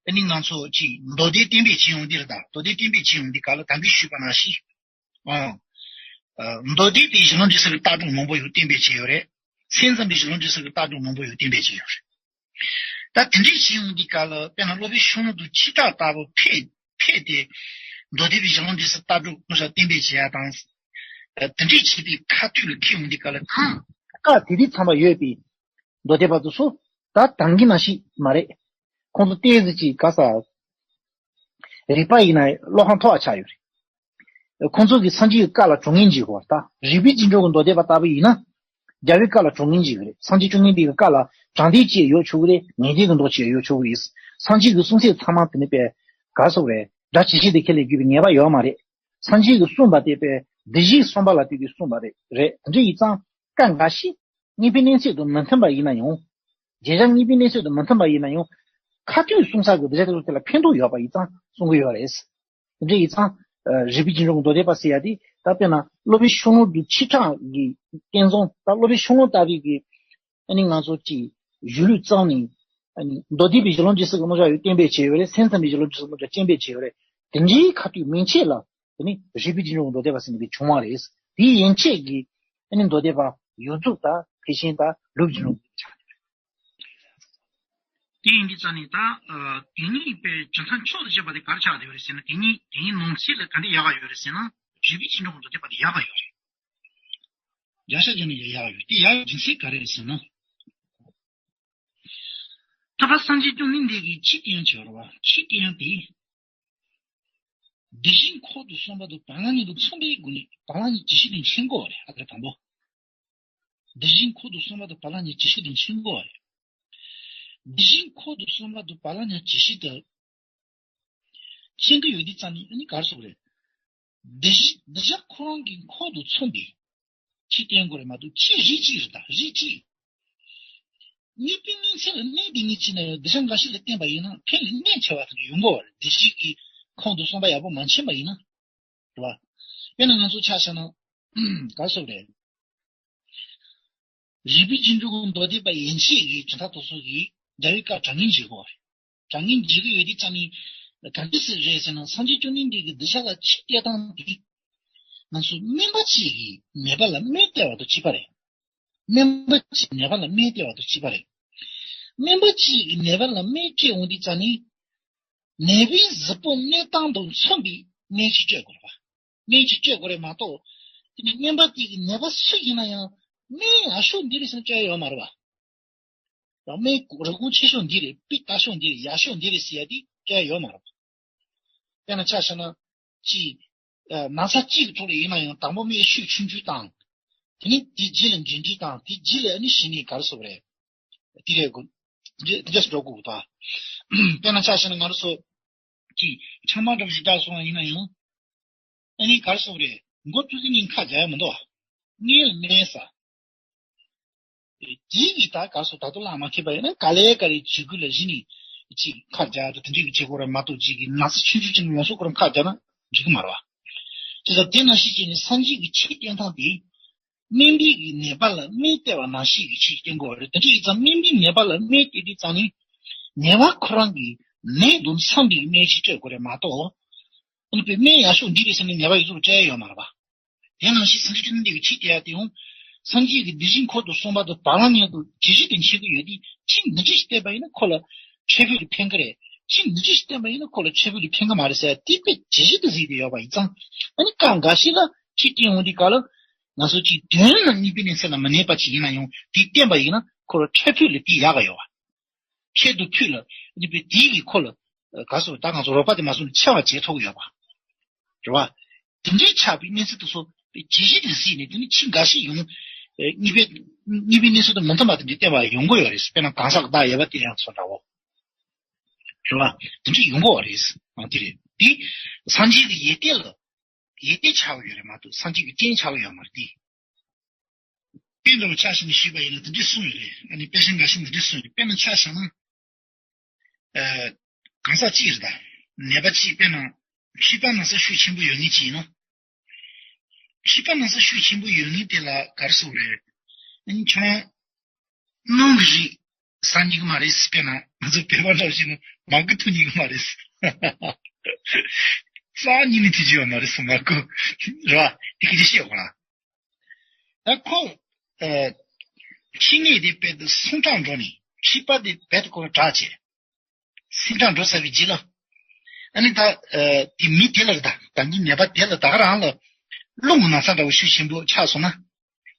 ཨ་ནི་ང་ཚོ་ཅིག་མདོ་སྡེ་གཏན་འབེབས་བྱེད་ཡོང་དུས་རེད། ད་མདོ་སྡེ་གཏན་འབེབས་བྱེད་ཡོང་དུས་ག་ལ་ད་གིན་ཞུས་པ་ནང་བཞིན། ཨང་། ཨ་མདོ་སྡེ་དེ་གཞི་ལམ་འབྲས་གསུམ་གྱི་ལྟ་གྲུབ་མང་པོ་ཡོད་གཏན་འབེབས་བྱས་ཡོད་རེད། མཚན་ཙམ་པའི་གཞི་ལམ་འབྲས་གསུམ་གྱི་ལྟ་གྲུབ་མང་པོ་ཡོད་གཏན་འབེབས་བྱས་ཡོད་རེད། ད་དེ་འདྲའི་བྱེད་ཡོང་དུས་སྐབས་ལ་དཔེར་ན་སློབ་དཔོན་ཤོང་ལུང་དུ་ཆོས་གྲགས་ལྟ་བུ་ཕེབས་ཕེབས་ཏེ། མདོ་སྡེ་པའི་གཞི་ལམ་འབྲས་གསུམ་ལྟ་གྲུབ་ངོ་ཤ་གཏན་འབེབས་བྱེད་ཡ་དང་། ཨ་དེ་འདྲའི་བྱེད་པའི་ཁ་ཐུག་ལ་འཁེལ་ཡོང་དུས་སྐབས་ལ་གང་། བཀའ་དེ་དུས་ཚང་མ་ཡོད་པའི་མདོ་སྡེ་པ་དེ་ཚོ་ད་ད་གིན་ནང་བཞིན་མ་རེད། ཁོང་ཚོ་ཏོག་ཙམ་ཅིག་ག་ས་རིག་པ་ཡིན་ན་བློ་ཁོག་མཐོ་བ་ཆགས་ཡོད་རེད། ཁོང་ཚོ་གིས་སངས་རྒྱས་ཀྱི་བཀའ་ལ་གྲོགས་ངན་བྱེད་དགོས་པ་ད་རིགས་པའི་རྗེས་འགྲོ་གི་མདོ་སྡེ་པ་ལྟ་བུ་ཡིན་ན། རྒྱལ་བའི་བཀའ་ལ་གྲོགས་ངན་བྱེད་ཀྱི་རེད། སངས་རྒྱས་བཅོམ་ལྡན་འདས་ཀྱི་བཀའ་ལ་དྲང་བདེན་བྱེད་ཡོད་ཆོག་གི་རེད། ངེས་བདེན་གྱི་མདོག་བྱེད་ཡོད་ཆོག་གི་རེད། སངས་རྒྱས་ཀྱི་གསུང་ཚད་ཚང་མ་དེ་ནི་པས་ག་སོགས་རེད། སྒྲ་ཇི་བཞིན་དུ་ཁས་ལེན་དགོས་པའི་ངེས་པ་ཡོད་མ་རེད། སངས་རྒྱས་ཀྱིས་གསུངས་པ་དེ་པས་འདི་བཞིན་གསུངས་པ་ལ་ལྟོས་ཏེ་གསུངས་པ་རེད། རེད་དེ་འདྲ་ཡིན་ཙང་བཀའ་འགའ་ཞིག་དངོས་པོའི་གནས་ཚད་དང་མི་མཐུན་པ་ཡིན་ན་ཡང་། བྱེད་བྱ་དངོས་པོའི་གནས་ཚད་དང་མི་མཐུན་པ་ཡིན་ན་ཡང་། ཁ་ཐུག་གསུང་ས་གི་གདུལ་བྱ་དེ་ཚོ་དེ་ལ་ཕན་ཐོགས་ཡོད་པ་ཡིན་ཙང་གསུང་གི་ཡོད་རེད། དེ་འདྲ་ཡིན་ཙང་། རིགས་པའི་རྗེས་འགྲོ་གི་མདོ་སྡེ་པ་ཟེར་ཡ་དེ་ད་དཔེར་ན་སློབ་དཔོན་ཤོང་ལུང་དུ་ཆོས་གྲགས་ཀྱི་བསྟན་རྩོམ་ད་སློབ་དཔོན་ཤོང་ལུང་ལྟ་བུའི་གི་ཨ་ནི་ང་ཚོ་ཀྱི་གཞུང་ལུགས་བརྩམས་ནས་ཨ་ནི་མདོ་སྡེ་པའི་གཞི་ལམ་འབྲས་གསུམ་གྱི་རྣམ་གཞག་ཡོད་གཏན་འབེབས་བྱས་ཡོད་རེད། མཚན་ཙམ་པའི་གཞི་ལམ་འབྲས་གསུམ་གྱི་རྣམ་གཞག་གཏན་འབེབས་བྱས་ཡོད་རེད། དེ་འདྲའི་ཁ་ཐུག་མན་ཆད་ལ་དེ་ནི་རིགས་པའི་རྗེས་འགྲོ་གི་མདོ་སྡེ་པ་ཟེར་ནས་བྱུང་བ་རེད། དེའི་ཡན་ཆད་ཀྱི་ཨ་ནི་མདོ་སྡེ་པ་ཡོངས་རྫོགས་ད་ཕལ་ཆེར་ད་ལུགས་རྗེས་འགྲོ་གི་མདོ་སྡེ་པ་ཆགས་ཡོད་རེད། དེ་ཡིན་དུས་ཙང་ནི་ད་ཨ་དེ་ཉིད་པའི་གྲུབ་མཐའ་མཆོག་ཏུ་གྱུར་པ་དེ་ག་རེ་ཆགས་བསྡད་ཡོད་རེད་ཟེར་ན། དེ་ཉིད་དེ་ཉིད་ནང་གསེས་ལ་ག་འདྲ་ཡག་ག་ཡོད་རེད་ཟེར་ན། རིགས་པའི་རྗེས་འགྲོ་གི་མདོ་སྡེ་པ་དེ་ཡག་ག་ཡོད་རེད། རྒྱ་ཤ་ཅན་ནི་ཡག་ཡག་ཡོད་དེ་ཡག་རྒྱུ་མཚན་ག་རེ་རེད་ཟེར་ན། ད་ཕར་སངས་རྒྱས་བཅོམ་ལྡན་འདས་ཀྱིས་ཆོས་སྟོན་ཡང་བྱས་པ་རེད་བ། ཆོས་སྟོན་ཡང་དེ། དེ་བཞིན་ཁོག་ཏུ་གསོམ་པ་དང་བ་ལང་ཉིད་དུ་མཚུངས་པའི་སྒོ་ནས་བ་ལང་ཉིད་ཇི་ཞིག་དང་འཆད་དགོས་པ་རེད། ཨ་ཁ་དང་པོ། དེ་བཞིན་ཁོག་ཏུ་གསོམ་པ་དང་བ་ལང་ཉིད་ཇི་ཞིག་དང་འཆད་དགོས་པ་རེད། དེ་བཞིན་ཁོག་ཏུ་གསོམ་པ་དང་བ་ལང་ཉིད་ཇི་ཞིག་དང་། མཁྱེན་གྱི་ཡོད་དུས་ཙམ་ནས་ཨ་ནི་ག་རེ་ཟེར་དགོས་རེད། འདི་བཞི་འདི་བཞག་ཁོ་རང་གི་ཁོག་ཏུ་མཚུངས་པའི་ཆོས་བསྟན་དགོས་རེད་མ་གཏོགས་ཆོས་རིགས་གཅིག་རེད། ད་རིགས་གཅིག་དངོས་པོའི་གནས་ཚད་ལ་གནས་དེ་ཉིད་ཅིག་ན་ཡང་འདི་བཞག་འགའ་ཞིག་ལ་བརྟེན་པ་ཡིན་ན་ཕན་ལ་གནོད་ཆེ་བ་དེ་འདྲ་ཡོང་གི་རེད། འདི་བཞི་གི་ཁོག་ཏུ་གསོམ་པ་ཡག་པོ་མ་མཁྱེན་པ་ཡིན་ན། རེད་བ། དཔེར་ན་ང་ཚོ་ཆ་བཞག་ན། ག་རེ་ཟེར་དགོས་རེད། རིགས་པའི་རྗེས་འགྲོ་གི་མདོ་སྡེ་པ་ཡན་ཆད་ཀྱི་གྲུབ་མཐའ་དེ་ཚོ་གིས་རྒྱལ་བའི་བཀའ་དྲང་ངེས་འཇལ་དགོས་པ་རེད། དྲང་ངེས་འཇལ་གྱི་ཡོད་དུས་ཙམ་ནས་ག་འདྲ་ཞིག་རེད་ཟེར་ན། སངས་རྒྱས་བཅོམ་ལྡན་འདས་ཀྱིས་གདུལ་བྱ་ལ་ཆོས་སྟོན་སྟངས་དེ་ང་ཚོ་སྨན་པ་གཅིག་གིས་ནད་པ་ལ་སྨན་སྟེར་བ་དང་གཅིག་པ་རེད། སྨན་པ་གཅིག་ནད་པ་ལ་སྨན་སྟེར་བ་དང་གཅིག་པ་རེད། སྨན་པ་གཅིག་གིས་ནད་པ་ལ་སྨན་སྤྲད་འོང་དུས་ཙམ་ནས་ནད་པའི་གཟུགས་པོ་གནས་སྟངས་དང་མཚུངས་པའི་སྨན་ཞིག་སྤྲད་དགོས་རེད་པ། སྨན་ཞིག་སྤྲད་དགོས་རེད་མ་གཏོགས། དེ་ནས་སྨན་པ་དེ་གིས་ནད་པ་སུ་ཡིན་ན་ཡང་སྨན་ཡག་ཤོས་འདི་རེད་ཟེར་ན་སྤྲད་ཡ་ཡོད་མ་རེད་པ། ཡང་སྨན་རིན་གོང་ཆེ་ཤོས་འདི་རེད། སྤུས་དག་ཤོས་འདི་རེད། ཡག་ཤོས་འདི་རེད་ཟེར་ཡ་དེ་སྤྲད་ཡ་ཡོད་མ་རེད་པ། དཔེར་ན་ཆ་བཞག་ན། ཅིག་ན་ཚ་གཅིག་གི་ཐོག་ལ་ཡིན་ན་ཡང་དང་པོ་སྨན་བཤུས་ཆུང་ཆུང་དང་། དེ་ནས་དེ་རྗེས་ལ་འབྲིང་འབྲིང་དང་དེ་རྗེས་ལ་ཨ་ནི་གཞི་ནས་ག་རེ་ཟེར་དགོས་རེད། དེ་རེད་གོ། དེ་འདྲས་སུ་འགྲོ་དགོས་ད། དཔེར་ན་ཆ་བཞག་ན་ང་རང་ཚོ་གི་ཆང་མ་འདྲ་བོ་ཞིག་བརྒྱབ་སོང་བ་ཡིན་ན་ཡང་། ཨ་ནི་ག་རེ་ཟེར་དགོས་རེད། མགོ་ཐུག་ཚེ་ནི་ཁ་རྒྱག་ཡ་མི་འདུག་སྔོན་ལ་སྨན་ཟ། དེ་གི་ད་ག་རེ་ཟེར་ད་དུང་ལག་མ་ཁེལ་པ་ཡིན་ན་ག་ལེ་ག་ལེ་བྱེད་དགོས་ལ་གཞི་ནས་ཅིག་ཁ་རྒྱག་ད་དེ་འདྲས་ཀྱི་བྱེད་དགོས་རེད་མ་གཏོགས་ཅིག་གི་ན་ཚ་ཆུང་ཆུང་ཅིག་ཡོང་སོང་ཁོ་རང་ཁ་རྒྱག་ན་འགྲིག་གི་མ་རེད་བ། དེ་ད་དེ་ནང་བཞིན་བྱས་ནས་སངས་རྒྱས་ཀྱི་ཆོས་བསྟན་སྟངས་དེ། སྨན་པའི་གི་ནད་པ་ལ་སྨན་སྟེར་བ་ནང་བཞིན་གྱི་ཆོས་བསྟན་དགོས་པ་རེད། དེ་འདྲ་ཡིན་ཙང་སྨན་པའི་ནད་པ་ལ་སྨན་སྟེར་དུས་ཙང་ནི། ནད་པ་ཁོ་རང་གི་ནད་དུ་འཚམ་པའི་སྨན་ཞིག་སྤྲད་དགོས་རེད་མ་གཏོགས། ཨ་ནི་པའི་སྨན་ཡག་ཤོས་འདི་རེད་ཟེར་ནས་ནད་པ་ཡོད་ཚོད་སྤྲད་ཡ་ཡོད་མ་རེད་པ། དེ་ནང་བཞིན་སངས་རྒྱས་བཅོམ་ལྡན་འདས་ཀྱི་ཆོས་དེ་ཡང་དེ་ཡང་། སངས་རྒྱས་ཀྱི་གདུལ་ཞིང་འཁོར་དུ་གསུངས་པ་དང་བར་སྣང་ཉིད་དུ་ཇི་བཞིན་དུ་འཆད་ཀྱི་ཡོད་དེ་ཅི་འདི་འདྲ་ཞིག་བསྟན་པ་ཡིན་ན་ཁོ་ལ་འཕྲལ་ཕུགས་ལ་ཕན་གི་རེད། ཅི་འདི་འདྲ་ཞིག་བསྟན་པ་ཡིན་ན་ཁོ་ལ་འཕྲལ་ཕུགས་ལ་ཕན་གི་མ་རེད་ཟེར་ཡ་དེ་དཔེ་ཇི་བཞིན་དུ་གཟིགས་ཏེ་ཡོད་པ་ཡིན་ཙང་། ཨ་ནི་སྐབས་འགའ་ཞིག་ལ་ཅི་སྟོན་འོང་དུས་སྐབས་ལ། ང་ཚོ་ཅིག་དོན་ལ་གཉིས་པའི་གནས་ཚད་ལ་མི་གནས་པ་ཅིག་ཡིན་ན་ཡང་དེ་བསྟན་པ་ཡིན་ན་ཁོ་ལ་འཕྲལ་ཕུགས་ལ་དེ་ཡག་ག་ཡོད་པ། ཆེད་དུ་ཕུལ་ལ་ནི་པའི་དེའི་གི་ཁོ་ལ་ག་སོ་ད་ང་ཚོ་རོགས་པ་དེ་མ་སོང་ནས་ཆེ་བ་བྱེད་ཐུབ་ཀྱི་ཡོད་པ། རེད་བ། དེ་འདྲའི་ཆགས་པའི་གནས་ཚུལ་དེ་ཚོ་ཇི་བཞིན་དུ་གཟིགས་ནས་དེ་ནི་ཕྱི་འགའ་ཞིག་ཡོང་། གཉིས་པའི་གཉིས་པའི་གནས་ཚུལ་དུ་མི་མཐུན་པ་དེ་འདྲའི་བསྟན་པ་ཡོང་གི་ཡོད་རེད། དཔེར་ན་གང་ཟག་བདག་ཡོད་པ་དེ་ཡང་ཚོ་འདྲ་བོ། རེད་བ། དེ་འདྲའི་ཡོང་གི་ཡོད་རེད། ཨང་དེ་རེད་དེ། སངས་རྒྱས་ཀྱི་ཡོན་ཏན་ལ། ཡོན་ཏན་ཆགས་ཀྱི་ཡོད་རེད་མ་གཏོགས་སངས་རྒྱས་ཀྱི་རྟེན་ཆགས་ཀྱི་ཡོད་མ་རེད་དེ། དཔེ་འདྲ་བོ་ཆ་བཞག་ནས་ཞུས་པ་ཡིན་ན་དེ་འདྲའི་གསུངས་ཡོད་རེད། ཨ་ནི་དཔེ་ཆ་འགའ་ཤས་འདི་འདྲའི་གསུངས་ཡོད་རེད། དཔེར་ན་ཆ་བཞག་ན། ཨ། གང་ཟག་གཅིག་རེད་ད། ནད་པ་གཅིག་དཔེར་ན། མཁྲིས་པ་ན་ཚ་ཤུགས་ཆེན་པོ་ཡོད་མཁན་གཅིག་ཡིན་ན། མཁྲིས་པ་ན་ཚ་ཤུགས་ཆེན་པོ་ཡོད་མཁན་དེ་ལ་ག་རེ་ཟེར་དགོས་རེད། ཨ་ནི་ཁྱོད་རང་། སྣུམ་གྱི་རིགས་ཟ་ཉན་གྱི་མ་རེད། དཔེར་ན་ང་ཚོ་བོད་པ་འདྲ་བོ་བྱས་ན་མར་ཁུ་འཐུང་ཉན་གྱི་མ་རེད། རྩྭ་ཉན་ནས་དེ་བྱས་ཡོད་མ་རེད། མར་ཁུ་ར་དེ་གི་དེ་བཤད་དགོས་ན། ད་ཁོ། ཨ། ཕྱི་ནད་དེ་རྦད་དེ་སུམ་དྲག་འགྲོ་ནས་མཁྲིས་པ་དེ་རྦད་དེ་ཁོ་ལ་དྲག་བྱས། སུམ་དྲག་འགྲོ་ཚར་བའི་རྗེས་ལ། ཨ་ནི་ད། ཨ། དེ་མི་དེ་ལ་ད་ད་གིན་ནད་པ་དེ་ལ་ད་ག་རང་ལ། རླུང་གི་ན་ཚ་འདྲ་བོ་ཤུགས་ཆེན་པོ་ཆགས་སོང་ན།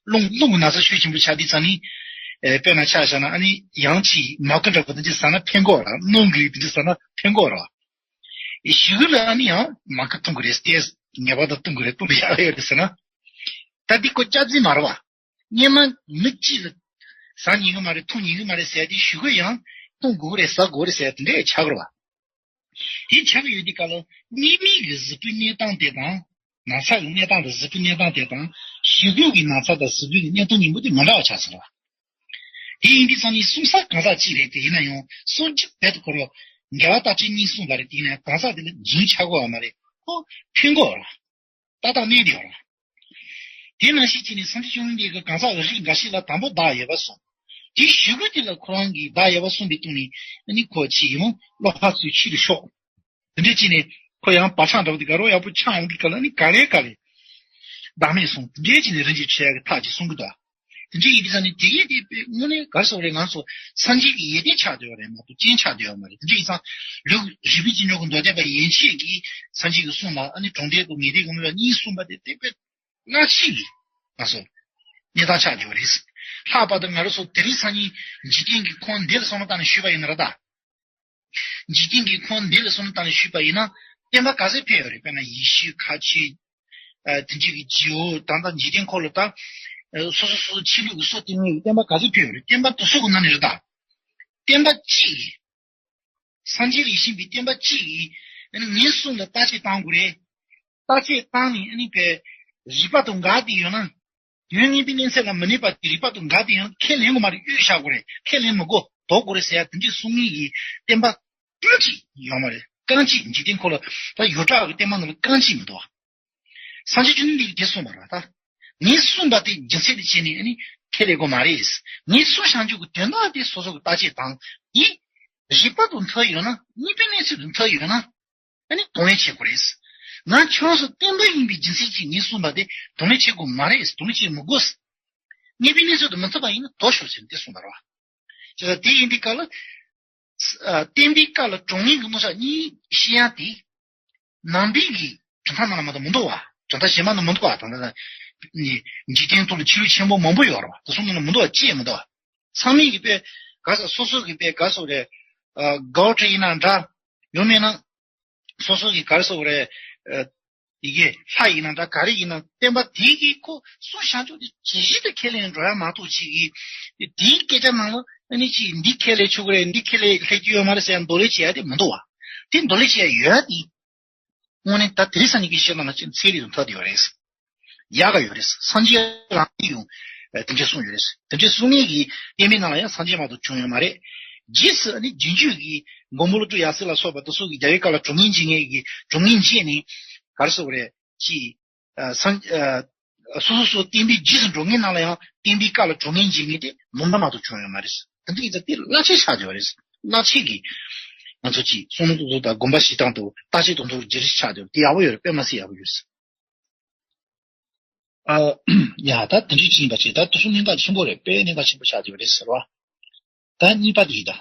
རླུང་རླུང་གི་ན་ཚ་ཤུགས་ཆེན་པོ་ཆགས་དུས་ཙང་ནི། ཨ། དཔེར་ན་ཆ་བཞག་ན་ཨ་ནི་ཡང་ཅིག་མར་ཁུ་འདྲ་བོ་དེ་འདྲ་ཟ་ན་ཕན་གོ་ར། སྣུམ་གྱི་རིགས་དེ་འདྲ་ཟ་ན་ཕན་གོ་ར། ཨེ་ཞུ་གི་ལ་ཨ་ནི་ཡང་མར་ཁུ་འཐུང་གི་རེད་ཟེར། ངེས་པར་དུ་འཐུང་གི་རེད། འཐུང་གི་ཡག་ཡོད་རེད་ཟེར་ན། ད་འདི་ཁོ་སྐྱག་རྫུན་མ་རེད་བ། སྔོན་མ་མི་གཅིག་ལ་ཟ་ཉན་གི་མ་རེད། འཐུང་ཉན་གི་མ་རེད་ཟེར་དེ་ཞུ་གི་ཡང་འཐུང་དགོས་གི་རེད། ཟ་དགོས་རེད་ཟེར་དེ་འདྲས་ཆགས་གི་རེད་བ། དེ་ཆགས་ཀྱི་ཡོད་དུས་སྐབས་ལ་སྔོན་མའི་གི་གཟུགས་པོའི་གནས་སྟངས་དེ་དང་། ན་ཚ་གི་གནས་སྟངས་དང་གཟུགས་པོའི་གནས་སྟངས་དེ་དང་། ཞུ་གི་གི་ན་ཚ་དང་གཟུགས་པོའི་གི་གནས་སྟངས་གཉིས་པོ་དེ་མི་འདྲ་བ་ཆགས་སོང་བ། དེ་ཡིན་དུས་ཙང་ནི་གསུང་ས་གང་ཟག་གཅིག་རེད། དེ་ཡིན་ན་ཡང་གསུང་རྒྱུ་རྦད་དེ་ཁོ་རང་འགལ་བ་རྟགས་ཅན་གཉིས་གསུངས་པ་རེད། དེ་ཡིན་ན་ཡང་གང་ཟག་དེ་ལ་རྫུན་ཆགས་དགོས་བ་མ་རེད། ཁོ་ཕན་གོ་ར། ཏག་ཏག་གནས་དེ་ཡོད་ར། དེ་ནང་བཞིན་བྱས་ནས་སངས་རྒྱས་བཅོམ་ལྡན་འདས་ཀྱིས་གང་ཟག་རིགས་འགའ་ཞིག་ལ་དང་པོ་བདག་ཡོད་པ་གསུངས། དེའི་ཞུ་གི་དེ་ལ་ཁོ་རང་གིས་བདག་ཡོད་པ་གསུངས་པའི་སྟེང་ནས་ཨ་ནི་ཁོ་ཅིག་ཡིན་མོ་བློ་ཁ་ཚུད་ཕྱི་རུ་ཤོག་དེ་འདྲས་བྱས་ནས་ཁོ་ཡང་བག་ཆགས་འདྲ་བོ་དེ་དགའ་རོགས་ཡག་པོ་ཆགས་ཡོང་དུས་སྐབས་ལ་ཨ་ནི་ག་ལེ་ག་ལེ་བདག་མེད་གསུངས། དེ་འདྲས་བྱས་ནས་རིན་ཆེན་ཆེ་ཡག་གི་ཐག་ཅིག་གསུང་གི་འདུག་དེ་འདྲ་ཡིན་དུས་ཙང་ནི་དེ་ཡིན་དེ་དཔེ་དངོས་གནས་ག་རེ་ཟེར་དགོས་རེད། ང་ཚོ་སངས་རྒྱས་ཀྱི་ཡོན་ཏན་ཆགས་བསྡད་ཡོད་རེད་མ་གཏོགས་རྐྱེན་ཆགས་བསྡད་ཡོད་མ་རེད། དེ་འདྲ་ཡིན་ཙང་ལུགས་རིགས་པའི་སྤྱི་སྙོམས་ཀྱི་མདོ་སྡེ་པ་ཡན་ཆད་ཀྱིས་སངས་རྒྱས་ཀྱི་གསུང་ལ་ཨ་ནི་གྲོང་རྡལ་དུ་ངེས་དེ་གི་མི་ལ་གཉིས་གསུངས་པ་དེ་དེ་དཔེ་སྔ་ཕྱི་གི་ང་ཚོ་གནས་སྟངས་ཆགས་བསྡད་ཡོད་རེད། ལྷག་པར་དུ་ང་རང་ཚོ་དེ་རིང་སང་ཉིན་འཇིག་རྟེན་གྱི་ཁོངས་འདི་ལ་བསམ་བློ་བཏང་ནས་ཞུས་པ་ཡིན་ན་ར་ད། འཇིག་རྟེན་གྱི་ཁོངས་འདི་ལ་བསམ་བློ་བཏང་ནས་ཞུས་པ་ཡིན་ན་བསྟན་པ་ག་ཚད་ཕེབས་ཡོད་རེད། དཔེར་ན་ཡེ་ཤུ་ཁ་ཆེ། ཨ། དེ་འདྲ་གི་ཇིའུ་ད་ལྟ་འཇིག་རྟེན་ཁོ་ལ་ད། ཨ། སོ་སོ་སོ་སོ་ཆོས་ལུགས་ཀྱི་སྲོལ་གཏོད་མཁན་གྱི་བསྟན་པ་ག་ཚད་ཕེབས་ཡོད་རེད། བསྟན་པ་དེ་ཚོ་གི་ནང་ནས་རེད་ད། བསྟན་པ་གཅིག་གིས། སངས་རྒྱས་ལས་གཤིན་པའི་བསྟན་པ་གཅིག་གིས་ཨ་ནི་ངའི་གསུང་ལ་བརྟག་དཔྱད་བཏང་དགོས་རེད། བརྟག་དཔྱད་བཏང་ནས་ཨ་ནི་པའི་རིགས་པ་དང་འགལ་ཏེ་ཡོད་ན། དོན་གཉིས་པའི་གནས་ཚད་ལ་མི་གནས་པ་དེ་རིགས་པ་དང་འགལ་ཏེ་ཡང་ཁས་ལེན་དགོས་མ་རེད། གཡོལ་བཞག་དགོས་རེད། ཁས་ལེན་མི་དགོས། ལྡོག་དགོས་རེད་ཟེར་ཡ་དེ་འདྲའི་གསུང་མཁན་གྱི་བསྟན་པ་རྐང་གཅིག་ཡོད་མ་རེད། རྐང་གཅིག་འཇིག་རྟེན་ཁོ་ལ་ད་ཡོངས་གྲགས་ཀྱི་བསྟན་པ་ནང་ལ་རྐང་གཅིག་མི་འདུག་བ། སངས་རྒྱས་བཅོམ་ལྡན་འདས་ཀྱིས་དེ་གསུངས་པ་རེད་ད། ངས་གསུངས་པ་དེ་རྒྱུ་མཚན་དེ་བྱས་ནས་ཨ་ནི་ཁས་ལེན་དགོས་མ་རེད། ངས་གསུངས་བཞག་རྒྱུ་གི་དོན་དག་དེ་སོ་སོ་གི་བརྟག་དཔྱད་དང་། དེ་རིགས་པ་དང་མཐུན་ཡོད་ན། གཉིས་པའི་གནས་ཚུལ་དང་མཐུན་ཡོད་ན། ཨ་ནི་གདོང་ལེན་བྱེད་དགོས་རེད། ང་ཁྱོད་ཚོ་བསྟན་པ་ཡིན་པའི་རྒྱུ་མཚན་གྱིས་ངས་གསུངས་པ་དེ་གདོང་ལེན་བྱེད་དགོས་མ་རེད། གདོང་ལེན་བྱེད་མི་དགོས། གཉིས་པའི་གནས་ཚུལ་དང་མི་མཐུན་པ་ཡིན་ན་ལྡོག་ཤོག་ཟེར་ནས་དེ་གསུངས་པ་རེད་བ། ཅེས་དེ་ཡིན་དུས་སྐབས་ལ། ཨ། བསྟན་པའི་བཀའ་ལ་དྲང་ངེས་ཀྱི་མནོ་བསམ་གཉིས་བཤད་ཡ་དེ། ནང་པའི་གི་གྲུབ་མཐའ་ནང་ལ་མ་གཏོགས་མི་འདུག་བ། གྲུབ་མཐའ་གཞན་པ་ནང་མི་འདུག་བ། ད་ལྟ་ནི་འཇིག་རྟེན་ཐོག་ལ་ཆོས་ལུགས་ཆེན་པོ་མང་པོ་ཡོད་རེད་བ། དེ་ཚོ་ནང་ལ་མི་འདུག་བ། ཅེས་མི་འདུག་བ། ཚང་མས་ཀྱི་དཔེ་ག་ས་སོ་སོ་གི་དཔེ་ག་ས་རེད། ཨ། གའུ་ཁྲི་ཡིན་ན་འདྲ། ཡང་མིན་ན་སོ་སོ་གི་ག་ས་རེད། ཨ། ཡི་གེ་ལྷ་ཡིན་ན་འདྲ་ག་རེ་ཡིན་ན་བསྟན་པ་དེ་གི་ཁོ་གསུང་བྱང་ཆུབ་དེ་ཇི་བཞིན་དུ་ཁས་ལེན་འགྲོ་ཡ་མ་གཏོགས་ཅིག་གིས་དེའི་སྐད་ཆ་ནང་ལ་ཨ་ནི་ཅིག་འདི་ཁས་ལེན་ཆོག་གི་རེད། འདི་ཁས་ལེན་ལྷད་ཀྱི་ཡོད་མ་རེད་ཟེར་ཡ་འདོར་ལེན་བྱེད་ཡ་དེ་མི་འདུག་བ། དེ་འདོར་ལེན་བྱེད་ཡ་ཡོད་ཡ་དེ། དངོས་གནས་ད་དེ་རིང་སང་ཉིན་གྱི་བཤད་སྟངས་ལ་ཅིག་ཚད་རིག་ཏུ་འཐབ་བསྡད་ཡོད་རེད། ཡག་ག་ཡོད་རེད། སངས་རྒྱས་རང་གིས་ཡང་དེ་འདྲ་གསུངས་ཡོད་རེད། དེ་འདྲ་གསུང་མཁན་གྱི་བསྟན་པའི་ནང་ལ་ཡང་སངས་རྒྱས་མ་གཏོགས་བྱུང་ཡོད་མ་རེད། རྗེས་སུ་ནི་རྗེས་འཇུག་གི་མགོན་པོ་ཀླུ་སྒྲུབ་ཡབ་སྲས་ལ་སོགས་པ་དེ་ཚོ་གི་རྒྱལ་བའི་བཀའ་ལ་གྲོགས་ངན་བྱེད་མཁན་གྱི་གྲོགས་ངན་བྱས་ནས་ག་རེ་ཟེར་དགོས་རེད། ཅིག་ཨ། སངས། ཨ། སོ་སོ་སོ་བསྟན་པའི་རྗེས་སུ་འགྲོ་མཁན་ནང་ལ་ཡང་བསྟན་པའི་བཀའ་ལ་གྲོགས་ངན་བྱེད་མཁན་དེ་ལུང་པ་མ་གཏོགས་བྱུང་ཡོད་མ་རེད། དེ་འདྲ་ཡིན་ཙང་དེ་བླ་ཆེན་ཆགས་ཀྱི་ཡོད་རེད། བླ་ཆེན་གྱི་ང་ཚོ་ཅིག་བསམ་བློ་གཏོང་སྟངས་དང་དགོངས་པ་བཞེས་སྟངས་དང་བརྟག་དཔྱད་གཏོང་སྟངས་རྒྱུ་རེ་ཆགས་ཀྱི་ཡོད་རེད། དེ་ཡག་པོ་ཡོད་རེད། དཔེ་མ་སྲིད་ཡག་པོ་ཡོད་རེད། ཨ། ཡ་ད་དེ་འདྲ་ཅིག་ཡིན་པ་བྱས། ད་དེ་ཚོ་གནད་འགག་ཆེན་པོ་རེད། དཔེ་གནད་འགག་ཆེན་པོ་ཆགས་ཀྱི་ཡོད་རེད་ཟེར་བ། ད་གཉིས་པ་དེ་ཡིན་ད།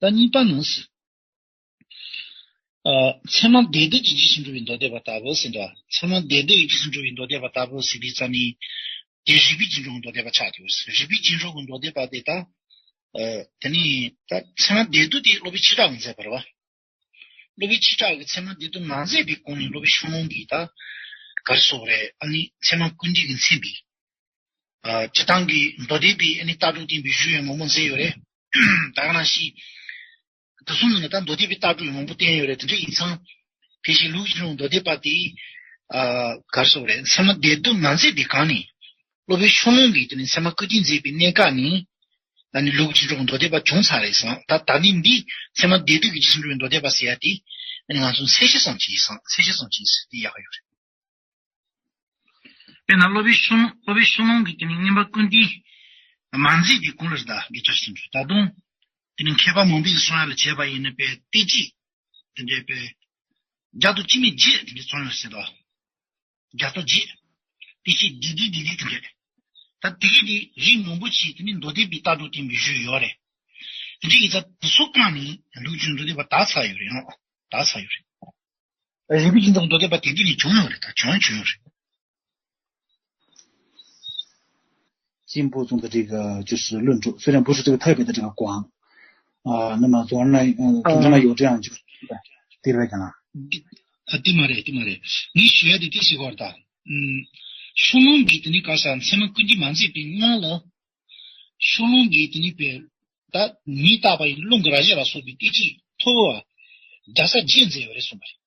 ད་གཉིས་པ་ནང་། ཨ། ཚད་མ་སྡེ་བདུན་གྱི་རྗེས་སུ་འགྲོ་བའི་མདོ་སྡེ་པ་ལྟ་བུ་ཟེར་འདྲ། ཚད་མ་སྡེ་བདུན་གྱི་རྗེས་སུ་འགྲོ་བའི་མདོ་སྡེ་པ་ལྟ་བུ་ཟེར་དུས་ཙ་ནི། དེ་རིགས་པའི་རྗེས་འགྲོ་གི་མདོ་སྡེ་པ་ཆགས་ཀྱི་ཡོད་རེད། རིགས་པའི་རྗེས་འགྲོ་གི་མདོ་སྡེ་པ་དེ་ད། ཨ། དེ་ནི་ད་ཚད་མ་སྡེ་བདུན་དེ་སློབ་དཔོན་ཆོས་གྲགས་ཀྱིས་མཛད་པ་རེད་བ། སློབ་དཔོན་ཆོས་གྲགས་ཀྱིས་ཚད་མ་སྡེ་བདུན་མ་མཛད་པའི་གོང་ནས་སློབ་དཔོན་ཤོ་ལོ་ཀ་གིས་ད། ག་རེ་ཟེར་དགོས་རེད། ཨ་ནི་ཚད་མ་ཀུན་བཏུས་ཀྱིས་མཚན་པའི། ཨ། སྤྱིར་བཏང་གི་མདོ་སྡེ་པའི་ཨ་ནི་ལྟ་གྲུབ་བསྟན་པའི་གཞུང་ཡང་མང་པོ་མཛད་ཡོད་རེད། ད་ག་ནང་བཞིན། དེ་གསུམ་ནང་ལ་ད་མདོ་སྡེ་པའི་ལྟ་གྲུབ་ཡང་མང་པོ་བསྟན་ཡོད་རེད། དེ་འདྲ་ཡིན་ཙང་། ཕལ་ཆེར་ལུགས་ཀྱི་རང་མདོ་སྡེ་པ་དེ། ཨ། ག་རེ་ཟེར་དགོས་རེད། ཚད་མ་སྡེ་བདུན་མ་མཛད་པའི་གོང་ནས། སློབ་དཔོན་ཤོ་ལོ་ཀ་གིས་དེ་ནས་ཚད་མ་ཀུན་བཏུས་མཛད་པའི་གནད་འགག་ནི། ཨ་ནི་ལུགས་ཀྱི་རང་མདོ་སྡེ་པ་བྱུང་ཚར་རེད་བསམ། ད་ད་ནི་འདི་ཚད་མ་སྡེ་བདུན་གྱི་རྗེས་སུ་འགྲོ་བའི་མདོ་སྡེ་པ་ཟེར་ཡ་དེ། ཨ་ནི་ང་ཚོ་གསལ་བཤད་ཙམ་བྱས་བསམ། གསལ་བཤད་ཙམ་བྱས་ཟེར་དེ་ཡག་ག་ཡོད་རེད། དཔེར་ན་སློབ་དཔོན་ཤོ་ལོ། སློབ་དཔོན་ཤོ་ལོ་ཀ་གིས་དེ་ནི་མངོན་པ་ཀུན་བཏུས་མ་མཛད་པའི་གོང་ལ་ད་དགེ་ཆོས་ཟེར་འདུག་ད་དུང་དེ་ནི་མཁས་པ་མང་པོས་གསུང་ཡ་ལ་བྱས་པ་ཡིན་ན་དཔེ་སྟེ་གཅིག་དེ་འདྲའི་དཔེ་བརྒྱ་དང་བཅུ་མེད་བརྒྱད་དེ་འདྲའི་ཚང་ཡོད་ཟེར་འདུག་བརྒྱ་དང་བརྒྱད། དེ་བཞིན་སྡེ་བདུན་སྡེ་བདུན་དེ་འདྲ། ད་དེ་གའི་དེ་རིགས་མང་པོ་ཅིག་དེ་ནི་མདོ་སྡེ་པའི་ལྟ་གྲུབ་བསྟན་པའི་གཞུང་ཡོད་རེད། དེ་འདྲ་ཡིན་ཙང་དེ་ཚོ་བཀང་ནས་ལུགས་ཀྱི་མདོ་སྡེ་པ་དར་ཚར་ཡོད་རེད། ཡང་དར་ཚར་ཡོད་རེད། རིགས་པའི་རྗེས་འགྲོ་མདོ་སྡེ་པ་དེ་དུས་ནས་བྱུང་ཡོད་རེད། ད་བྱུང་བྱུང་ཡོད་རེད། སྲིན་པོ་ཙུང་ད་ཀྲིག་ཅུས་སུ་ལུ་འགྲོ་སུ་རེན་པོ་སུ་ཏུ་ཐར་པའི་ད་ཀྲིག་ཀ་ཀོའང་། ཨ་ནི་མ་ཙོང་ན་ཙོང་ན་ཡོད་ཀྲང་ཅིག་དེ་རེད་ཀྱང་། ཨ་དེ་མ་རེད། དེ་མ་རེད། ངས་ཞུ་ཡ་དེ་དེ་ཞིག་བར་ད། ཤོ་ལོ་ཀ་གིས་དེ་ནི་ག་ས་ཚད་མ་ཀུན་བཏུས་མ་མཛད་པའི་སྔོན་ལ། ཤོ་ལོ་ཀ་གིས་དེ་ནི་པའི། ད་མི་རྟག་པ་ཡི་རླུང་གི་རྭ་ཞིག་ལ་སོགས་པའི་སྐད་ཅིག་ཐོབ་པ་བརྒྱ་ཆ་བརྒྱད་མཛད་ཡོད་རེད་གསུངས་པ་རེད།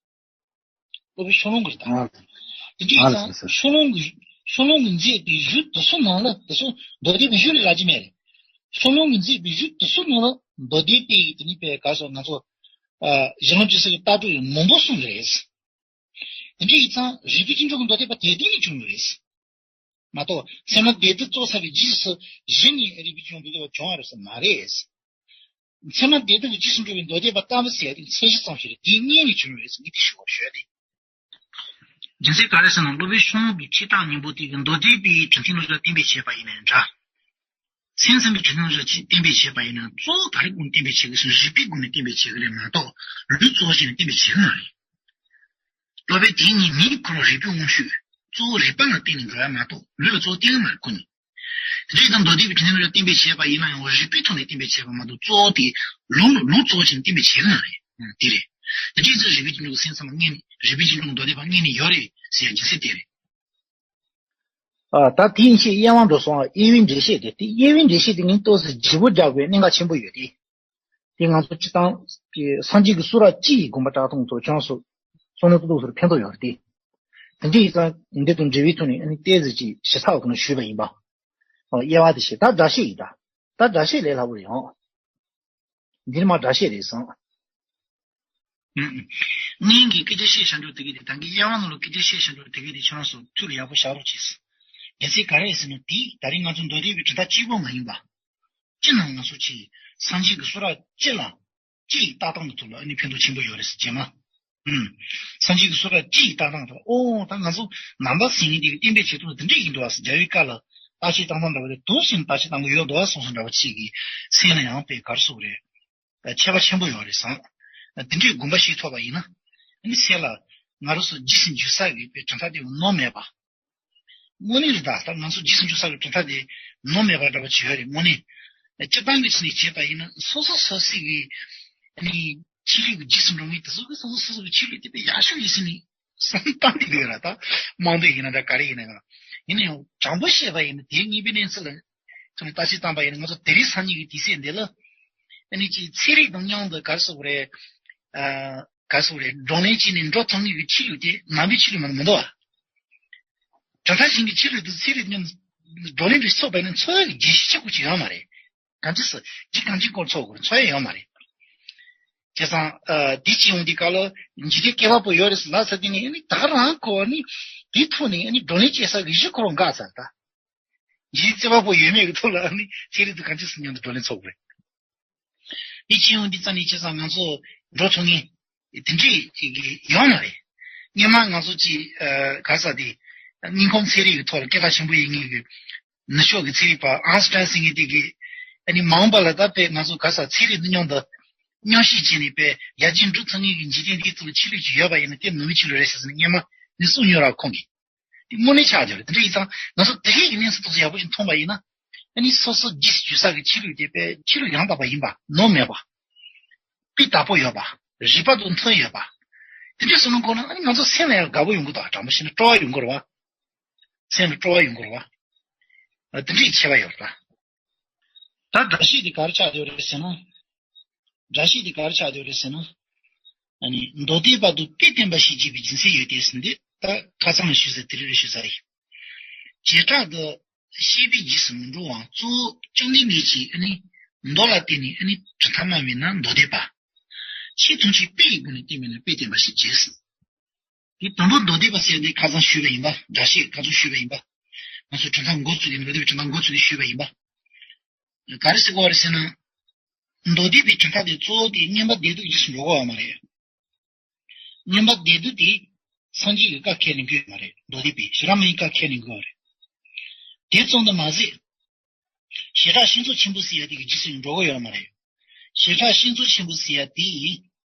སློབ་དཔོན་ཤོ་ལོ་ཀ་རེད་ད། ཨ། དེ་འདྲ་ཡིན་ཙང་ཨ་ལགས་སོ། ཤོ་ལོ་ཀ་ཤོ་ལོ་ཀ་མཛད་པའི་གཞུང་དེ་ཚོ་ནང་ལ་དེ་ཚོ་མདོ་སྡེ་པའི་གཞུང་ལས་ལྷག་ཅིག་མེད་རེད། ཤོ་ལོ་ཀ་མཛད་པའི་གཞུང་དེ་ཚོ་ནང་ལ་མདོ་སྡེ་པའི་དེ་ནི་པའི་ག་སོགས་ང་ཚོ་ཨ་གཞི་ལམ་ཅི་ཟེར་བའི་ལྟ་གྲུབ་ཡང་མང་པོ་གསུངས་རེད། དེ་འདྲ་ཡིན་ཙང་རིགས་པའི་རྗེས་འགྲོ་གི་མདོ་སྡེ་པ་དེ་དེ་ནས་བྱུང་ཡོད་རེད། མ་གཏོགས་ཚད་མ་སྡེ་བདུན་རྫོགས་ཚར་བའི་རྗེས་སུ་གཞི་ནས་རིགས་པའི་རྗེས་འགྲོ་མདོ་སྡེ་པ་བྱུང་བ་རེད་ཟེར་མ་རེད། ཚད་མ་སྡེ་བདུན་གྱི་རྗེས་སུ་འགྲོ་བའི་མདོ་སྡེ་པ་ལྟ་བུ་ཟེར་ཡ་དེ་ཚད་གཞི་ཙམ་ཞིག་རེད། དེའི་སྔོན་ནས་བྱུང་བ་རེད་ཟེར་ངས་དེ་ཞུ་བར་ཞུ་ཡ་དེ། རྒྱུ་མཚན་ག་རེ་ཟེར་ན་སློབ་དཔོན་ཤོ་ལོ་ཀ་གི་ཁྲིད་སྟངས་སྙིང་པོ་དེ་གི་མདོ་སྡེ་པའི་དྲི་མཐུན་ལུགས་ལ་བསྟན་པའི་བྱེད་པ་ཡིན་ནའང་འདྲ། སེམས་ཙམ་པའི་དྲི་མཐུན་ལུགས་ལ་བསྟན་པའི་བྱེད་པ་ཡིན་ནའང་གཙོ་བོ་ག་རེ་སྒོ་ནས་བསྟན་པའི་བྱེད་ཀྱི་ཟེར་ན་རིགས་པའི་སྒོ་ནས་བསྟན་པའི་བྱེད་ཀྱི་རེད་མ་གཏོགས་ལུགས་གཙོ་བོ་བྱས་ནས་བསྟན་པའི་བྱེད་ཀྱི་མ་རེད། སློབ་དཔོན་དེ་ཉིད་མིའི་འཁོར་ལོ་རིག་པའི་དབང་ཕྱུག་གཙོ་བོ་རིག་པ་ལ་བརྟེན་ནས་འགྲོ་ཡ་མ་གཏོགས་ལུས་ལ་གཙོ་བོ་བརྟེན་གྱི་མ་རེད་ཁོ་ནི། དེ་འདྲ་ཡིན་ཙང་མདོ་སྡེ་པའི་དྲི་མཐུན་ལུགས་ལ་བསྟན་པའི་བྱེད་པ་ཡིན་ན་ཡང་རིགས་པའི་ཐོག་ནས་བསྟན་པའི་བྱེད་པ་མ་གཏོགས་གཙོ་བོ་དེ་ལུགས་ལུགས་གཙོ་བོ་བྱས་ནས་བསྟན་པའི་བྱེད་ཀྱི་མ་རེད། དེ་རེད། དེ་འདྲ་ཡིན་ཙང་རིགས་པའི་དྲི་མཐུན་ལུགས་སེམས་ཙམ་ལ་སྔོན་ནས་རིགས་པའི་དྲི་མཐུན་ལུགས་མདོ་སྡེ་པ་སྔོན་ནས་ཡོད་རེད་ཟེར་ཡ་རྒྱུ་མཚན་དེ་རེད། ཨ། ད་དེ་ཡིན་ཕྱིར་དབྱེ་བ་འདྲ་སོང་། དབྱེ་བའི་འགྲེལ་བཤད་དེ་དེ་དབྱེ་བའི་འགྲེལ་བཤད་དེ་ངས་ཏོག་ཙམ་ལྗིད་པོ་རྒྱག་དགོས་གནད་འགག་ཆེན་པོ་ཡོད་དེ། དེ་ང་ཚོ་སྤྱིར་བཏང་གི་སངས་རྒྱས་ཀྱི་གསུང་རབ་སྤྱི་ཡི་དགོངས་པ་བཀྲག་མདངས་ཚོ་ཁྱོད་རང་ཚོ་བསམ་བློ་ཏོག་ཏོག་ཚོར་ཕན་ཐོགས་ཡོད་རེད་དེ། དེ་འདྲ་ཡིན་ཙང་འདི་དང་འབྲེལ་བའི་ཐོག་ནས་ཨ་ནི་ཏོག་ཙམ་ཅིག་ཞིབ་ཚགས་ཐོག་ནས་ཞུས་པ་ཡིན་པ། ཨ། དབྱེ་བ་དེ་བཤད། ད་སྒྲ་བཤད་ཡིན་ད། ད་སྒྲ་བཤད་ལས་སླ་པོ་རེད་ཨང་། འདིར་མ་སྒྲ་བཤད་རེད་བསམ། ཨུམ། སྔོན་གྱི་སྐད་ཆ་བཤད་བྱ་འགྲོ་དེ་གས་དེ་ད་གིན་དབྱེ་བ་ནང་ལ་སྐད་ཆ་བཤད་བྱ་འགྲོ་དེ་གས་དེ་ཁྱོད་རང་ཚོ་ཐུགས་ལ་ཡག་པོ་བཞག་རོགས་གྱིས། རྒྱུ་མཚན་ག་རེ་ཟེར་ན་དེ་ད་རིང་ང་ཚོ་མདོ་སྡེ་པའི་དྲི་ཟླ་གཅིག་པོ་མ་ཡིན་པ། སྤྱི་ནང་ང་ཚོ་ཆེ་སངས་རྒྱས་ཀྱི་གསུང་རབ་སྤྱི་ལ་སྤྱི་ཡི་ལྟ་སྟངས་ཀྱི་ཐོག་ལ་ཨ་ནི་ཕན་ཐོགས་ཆེན་པོ་ཡོད་རེད་ཟེར་རྗེས་མ། ཨུམ། སངས་རྒྱས་ཀྱི་གསུང་རབ་སྤྱི་ཡི་ལྟ་སྟངས་ཐོག་ལ་ཨོ་ད་ང་ཚོ་ནང་པ་ཟེར་མཁན་དེ་གི་བསྟན་པའི་བྱེད་སྟངས་འདི་འདྲ་ཡིན་འདུག་ཨ་ཟེར་རྒྱལ་བའི་བཀའ་ལ་བརྟག་དཔྱད་བཏང་སྟངས་འདྲ་བ་དེ་འདུག་ཟེར་ནས་བརྟག་དཔྱད་བཏང་གི་ཡོད་འདུག་ཨ་སོང་སོང་འདྲ་བ་ཅིག་གི་སེམས་ལ་ཡང་དཔེ་ག་རེ་ཟེར་དགོས་རེད། ཁྱད་པར་ཆེན་པོ་ཡོད་རེད་བསམ། འདི་འདྲའི་དགོངས་པ་ཞིག་ཐོབ་པ་ཡིན་ན། ཨ་ནི་སེམས་ལ་ང་རང་ཚོ་རྗེས་སུ་འཇུག་ས་གི་དཔེ་གྲུབ་མཐའ་དེ་ནོར་མེད་པ། དངོས་གནས་རེད་ད། ད་ང་ཚོ་རྗེས་སུ་འཇུག་ས་གི་གྲུབ་མཐའ་དེ་ནོར་མེད་པ་འདྲ་བ་ཅིག་ཡོད་རེད་དངོས་གནས། སྤྱིར་བཏང་གི་ཆ་ནས་བྱས་པ་ཡིན་ན་སོ་སོ་སོ་སོ་གི་ཨ་ནི་ཆོས་ལུགས་ཀྱི་རྗེས་སུ་འགྲོ་མཁན་དེ་ཚོ་གི་སོ་སོ་སོ་སོ་གི་ཆོས་ལུགས་དེ་དཔེ་ཡག་ཤོས་ཡིན་ཟེར་ནས་ བསམ་བཏང་གི་འདུག་ར། ད་དམངས་འདོད་ཡིན་ན་འདྲ། ག་རེ་ཡིན་ན་འདྲ། ཡིན་ན་ཡང་དྲང་པོ་བཤད་པ་ཡིན་ན། དེ་གཉིས་པའི་གནས་ཚུལ་ལ་ཚུར་བརྟག་དཔྱད་བཏང་པ་ཡིན་ན། ང་ཚོ་དེ་རིང་སང་ཉིན་གྱི་དུས་ཚོད་འདི་ལ་ཨ་ནི་ཅིག་ཚན་རིག་དང་མཉམ་དུ་ག་རེ་ཟེར་དགོས་རེད། ཨ། ག་རེ་ཟེར་དགོས་རེད། བགྲོ་གླེང་བྱས་ནས་འགྲོ་ཐུབ་མཁན་གྱི་ཆོས་ལུགས་དེ་ནང་པའི་ཆོས་ལུགས་མ་མི་འདུག་བ། གྲུབ་མཐའ་གཞན་གྱི་ཆོས་ལུགས་དེ་ཚན་རིག་མཉམ་བགྲོ་གླེང་རེ་ཚོགས་པ་ཡིན་ན་འཚོ་བའི་རྒྱལ་སྤྱི་གཅིག་པུ་ཅིག་ཡོད་མ་རེད། གང་ཅི་སི་ཇི་གང་ཅི་སྐོར་ཚོགས་དགོས་རེད། འཚོ་ཡ་ཡོད་མ་རེད། བྱས་ཙང་། ཨ། དེ་ཅི་ཡོང་དུས་སྐབས་ལ་འཇིག་རྟེན་བསྐལ་པ་པོ་ཡོད་རེད་ཟེར་ལབ་ཚར་དུས་ནི། ཨ་ནི་ད་ག་རང་ཁོ་ནི་དེའི་ཐོག་ནས་ཨ་ནི་བགྲོ་གླེང་བྱེད་ས་གི་གཞི་ཁོ་རང་འགག་ཚར། ད་འཇིག་རྟེན་བསྐལ་པ་པོ་ཡོད་མེད་ཀྱི་ཐོག་ལ་ཨ་ནི་ཚན་རིག་དང་གང་ཅི་སི་མཉམ་དུ་བགྲོ་གླེང་ཚོགས་དགོས་རེད། དེ་ཅི་ཡོང་དུས་ཙམ་ནས། བྱས་ཙང་ང་ཚོ་འགྲོ་ཐུབ་མཁན་དེ་འདྲས་ཅིག་ཡོད་མ་རེད། སྔོན་མ་ང་ཚོ་ཅིག་ཨ། ག་རེ་ཟེར། དེ་སྙིང་ཁོང་ཚན་རིག་གི་ཐོག་ལ་སྐད་གྲགས་ཆེན་པོ་ཡིན་མཁན་གྱི་ནུབ་ཕྱོགས་ཀྱི་ཚན་རིག་པ་ཨན་སི་ཊན་ཟེར་མཁན་དེ་གིས། ཨ་ནི་མ་འོངས་པ་ལ་ད་དཔེ་ང་ཚོ་ག་རེ་ཟེར། ཚན་རིག་འདི་མཉམ་དུ་མཉམ་བཤད་བྱས་ནས་དཔེ་ཡར་རྒྱས་འགྲོ་ཐུབ་མཁན་གྱི་འཇིག་རྟེན་འདིའི་ཐོག་ལ་ཆོས་ལུགས་ཅིག་ཡོད་པ་ཡིན་ན། དེ་ནང་པའི་ཆོས་ལུགས་རེད་ཟེར་ནས་སྔོན་མ་ནས་གསུངས་ཡོད་ར། ཁོང་གིས། དེ་དངོས་གནས་ཆགས་བསྡད་ཡོད་རེད། དེ་འདྲ་ཡིན་ཙང་ང་ཚོ་དེ་གའི་གནས་ཚུལ་ཏོག་ཙམ་ཡག་པོ་ཞིག་མཐོང་པ་ཡིན་ན། ཨ་ནི་སོ་སོ་རྗེས་སུ་འཇུག་ས་གི་ཆོས་ལུགས་དེ་དཔེ་ཆོས་ལུགས་ཡང་དག་པ་ཡིན་པ། ནོར་མེད་པ། སྤུས་དག་པོ་ཡོད་པ། རིགས་པ་དང་མཐུན་ཡོད་པ། དེ་འདྲ་སོང་ན་ཁོ་ན་ཨ་ནི་ང་ཚོ་སེམས་ལ་ཡང་དགའ་པོ་ཡོང་གི་འདུག། དྲང་པོ་བཤད་ན་སྤྲོ་བ་ཡོང་གི་རེད་བ། སེམས་ལ་སྤྲོ་བ་ཡོང་གི་རེད་བ། ཨ། དེ་འདྲའི་ཁྱད་པར་ཡོད་རེད་ད། ད་འགྲེལ་བཤད་དེ་ག་རེ་ཆགས་བསྡད་ཡོད་རེད་ཟེར་ན། འགྲེལ་བཤད་དེ་ག་རེ་ཆགས་བསྡད་ཡོད་རེད་ཟེར་ན། ཨ་ནི་མདོ་སྡེ་པ་དང་དཔེ་བསྟན་པ་ཞེས་བགྱི་བའི་སྦྱིན་སྲེག་ཡོད་དེ་ཟེར་འདི་ད་ཁ་སང་ལ་ཞུས་ཚར། དེ་རིང་ལ་ཞུས་ཚར་ཡིན། བྱེ་བྲག་ཏུ་ཤེས་པས་རྗེས་སུ་མི་འགྲོ་བའང་། གཙོ་བོ་བཅོམ་ལྡན་འདས་ཀྱིས་ཨ་ནི་མདོ་ལ་བརྟེན་ནས་ཨ་ནི་གྲུབ་མཐའ་སྨྲ་བས་ན་མདོ་སྡེ་པ། ཆོས་ཐམས་ཅད་དཔེ་ཡི་སྒོ་ནས་བསྟན་པས་ན་དཔེ་བསྟན་པ་ཞེས་བགྱི་ཟེར། དེ་དང་པོ་མདོ་སྡེ་པ་ཟེར་འདི་ཁ་སང་ཞུས་པ་ཡིན་པ། འགྲེལ་བཤད་ཁ་སང་ཞུས་པ་ཡིན་པ། ང་ཚོ་གྲུབ་མཐའ་འགོ་བཙུགས་ཏེ། མདོ་སྡེ་པའི་གྲུབ་མཐའ་འགོ་བཙུགས་ཏེ་ཞུས་པ་ཡིན་པ། ག་རེ་ཟེར་དགོས་རེད་ཟེར་ན། མདོ་སྡེ་པའི་གྲུབ་མཐའ་དེ་གཙོ་བོ་དེ་མངོན་པ་བདེ་སྡུག་རྗེས་སུ་འགྲོ་དགོས་པ་མ་རེད། མངོན་པ་བདེ་སྡུག་དེ་སངས་རྒྱས་ཀྱི་བཀའ་ཁས་ལེན་དགོས་མ་རེད། མདོ་སྡེ་པས་ཤེས་རབ་མ་ཡིན་བཀའ་ཁས་ལེན་དགོས་པ་རེད། དེ་ཙམ་དུ་མ་ཟད། བྱེ་བྲག་བཤད་མཛོད་ཆེན་པོ་ཟེར་ཡ་དེ་གི་རྗེས་སུ་འགྲོ་གི་ཡོད་མ་རེད། བྱེ་བྲག་བཤད་མཛོད་ཆེན་པོ་ཟེར་ཡ་དེ་ཡིན།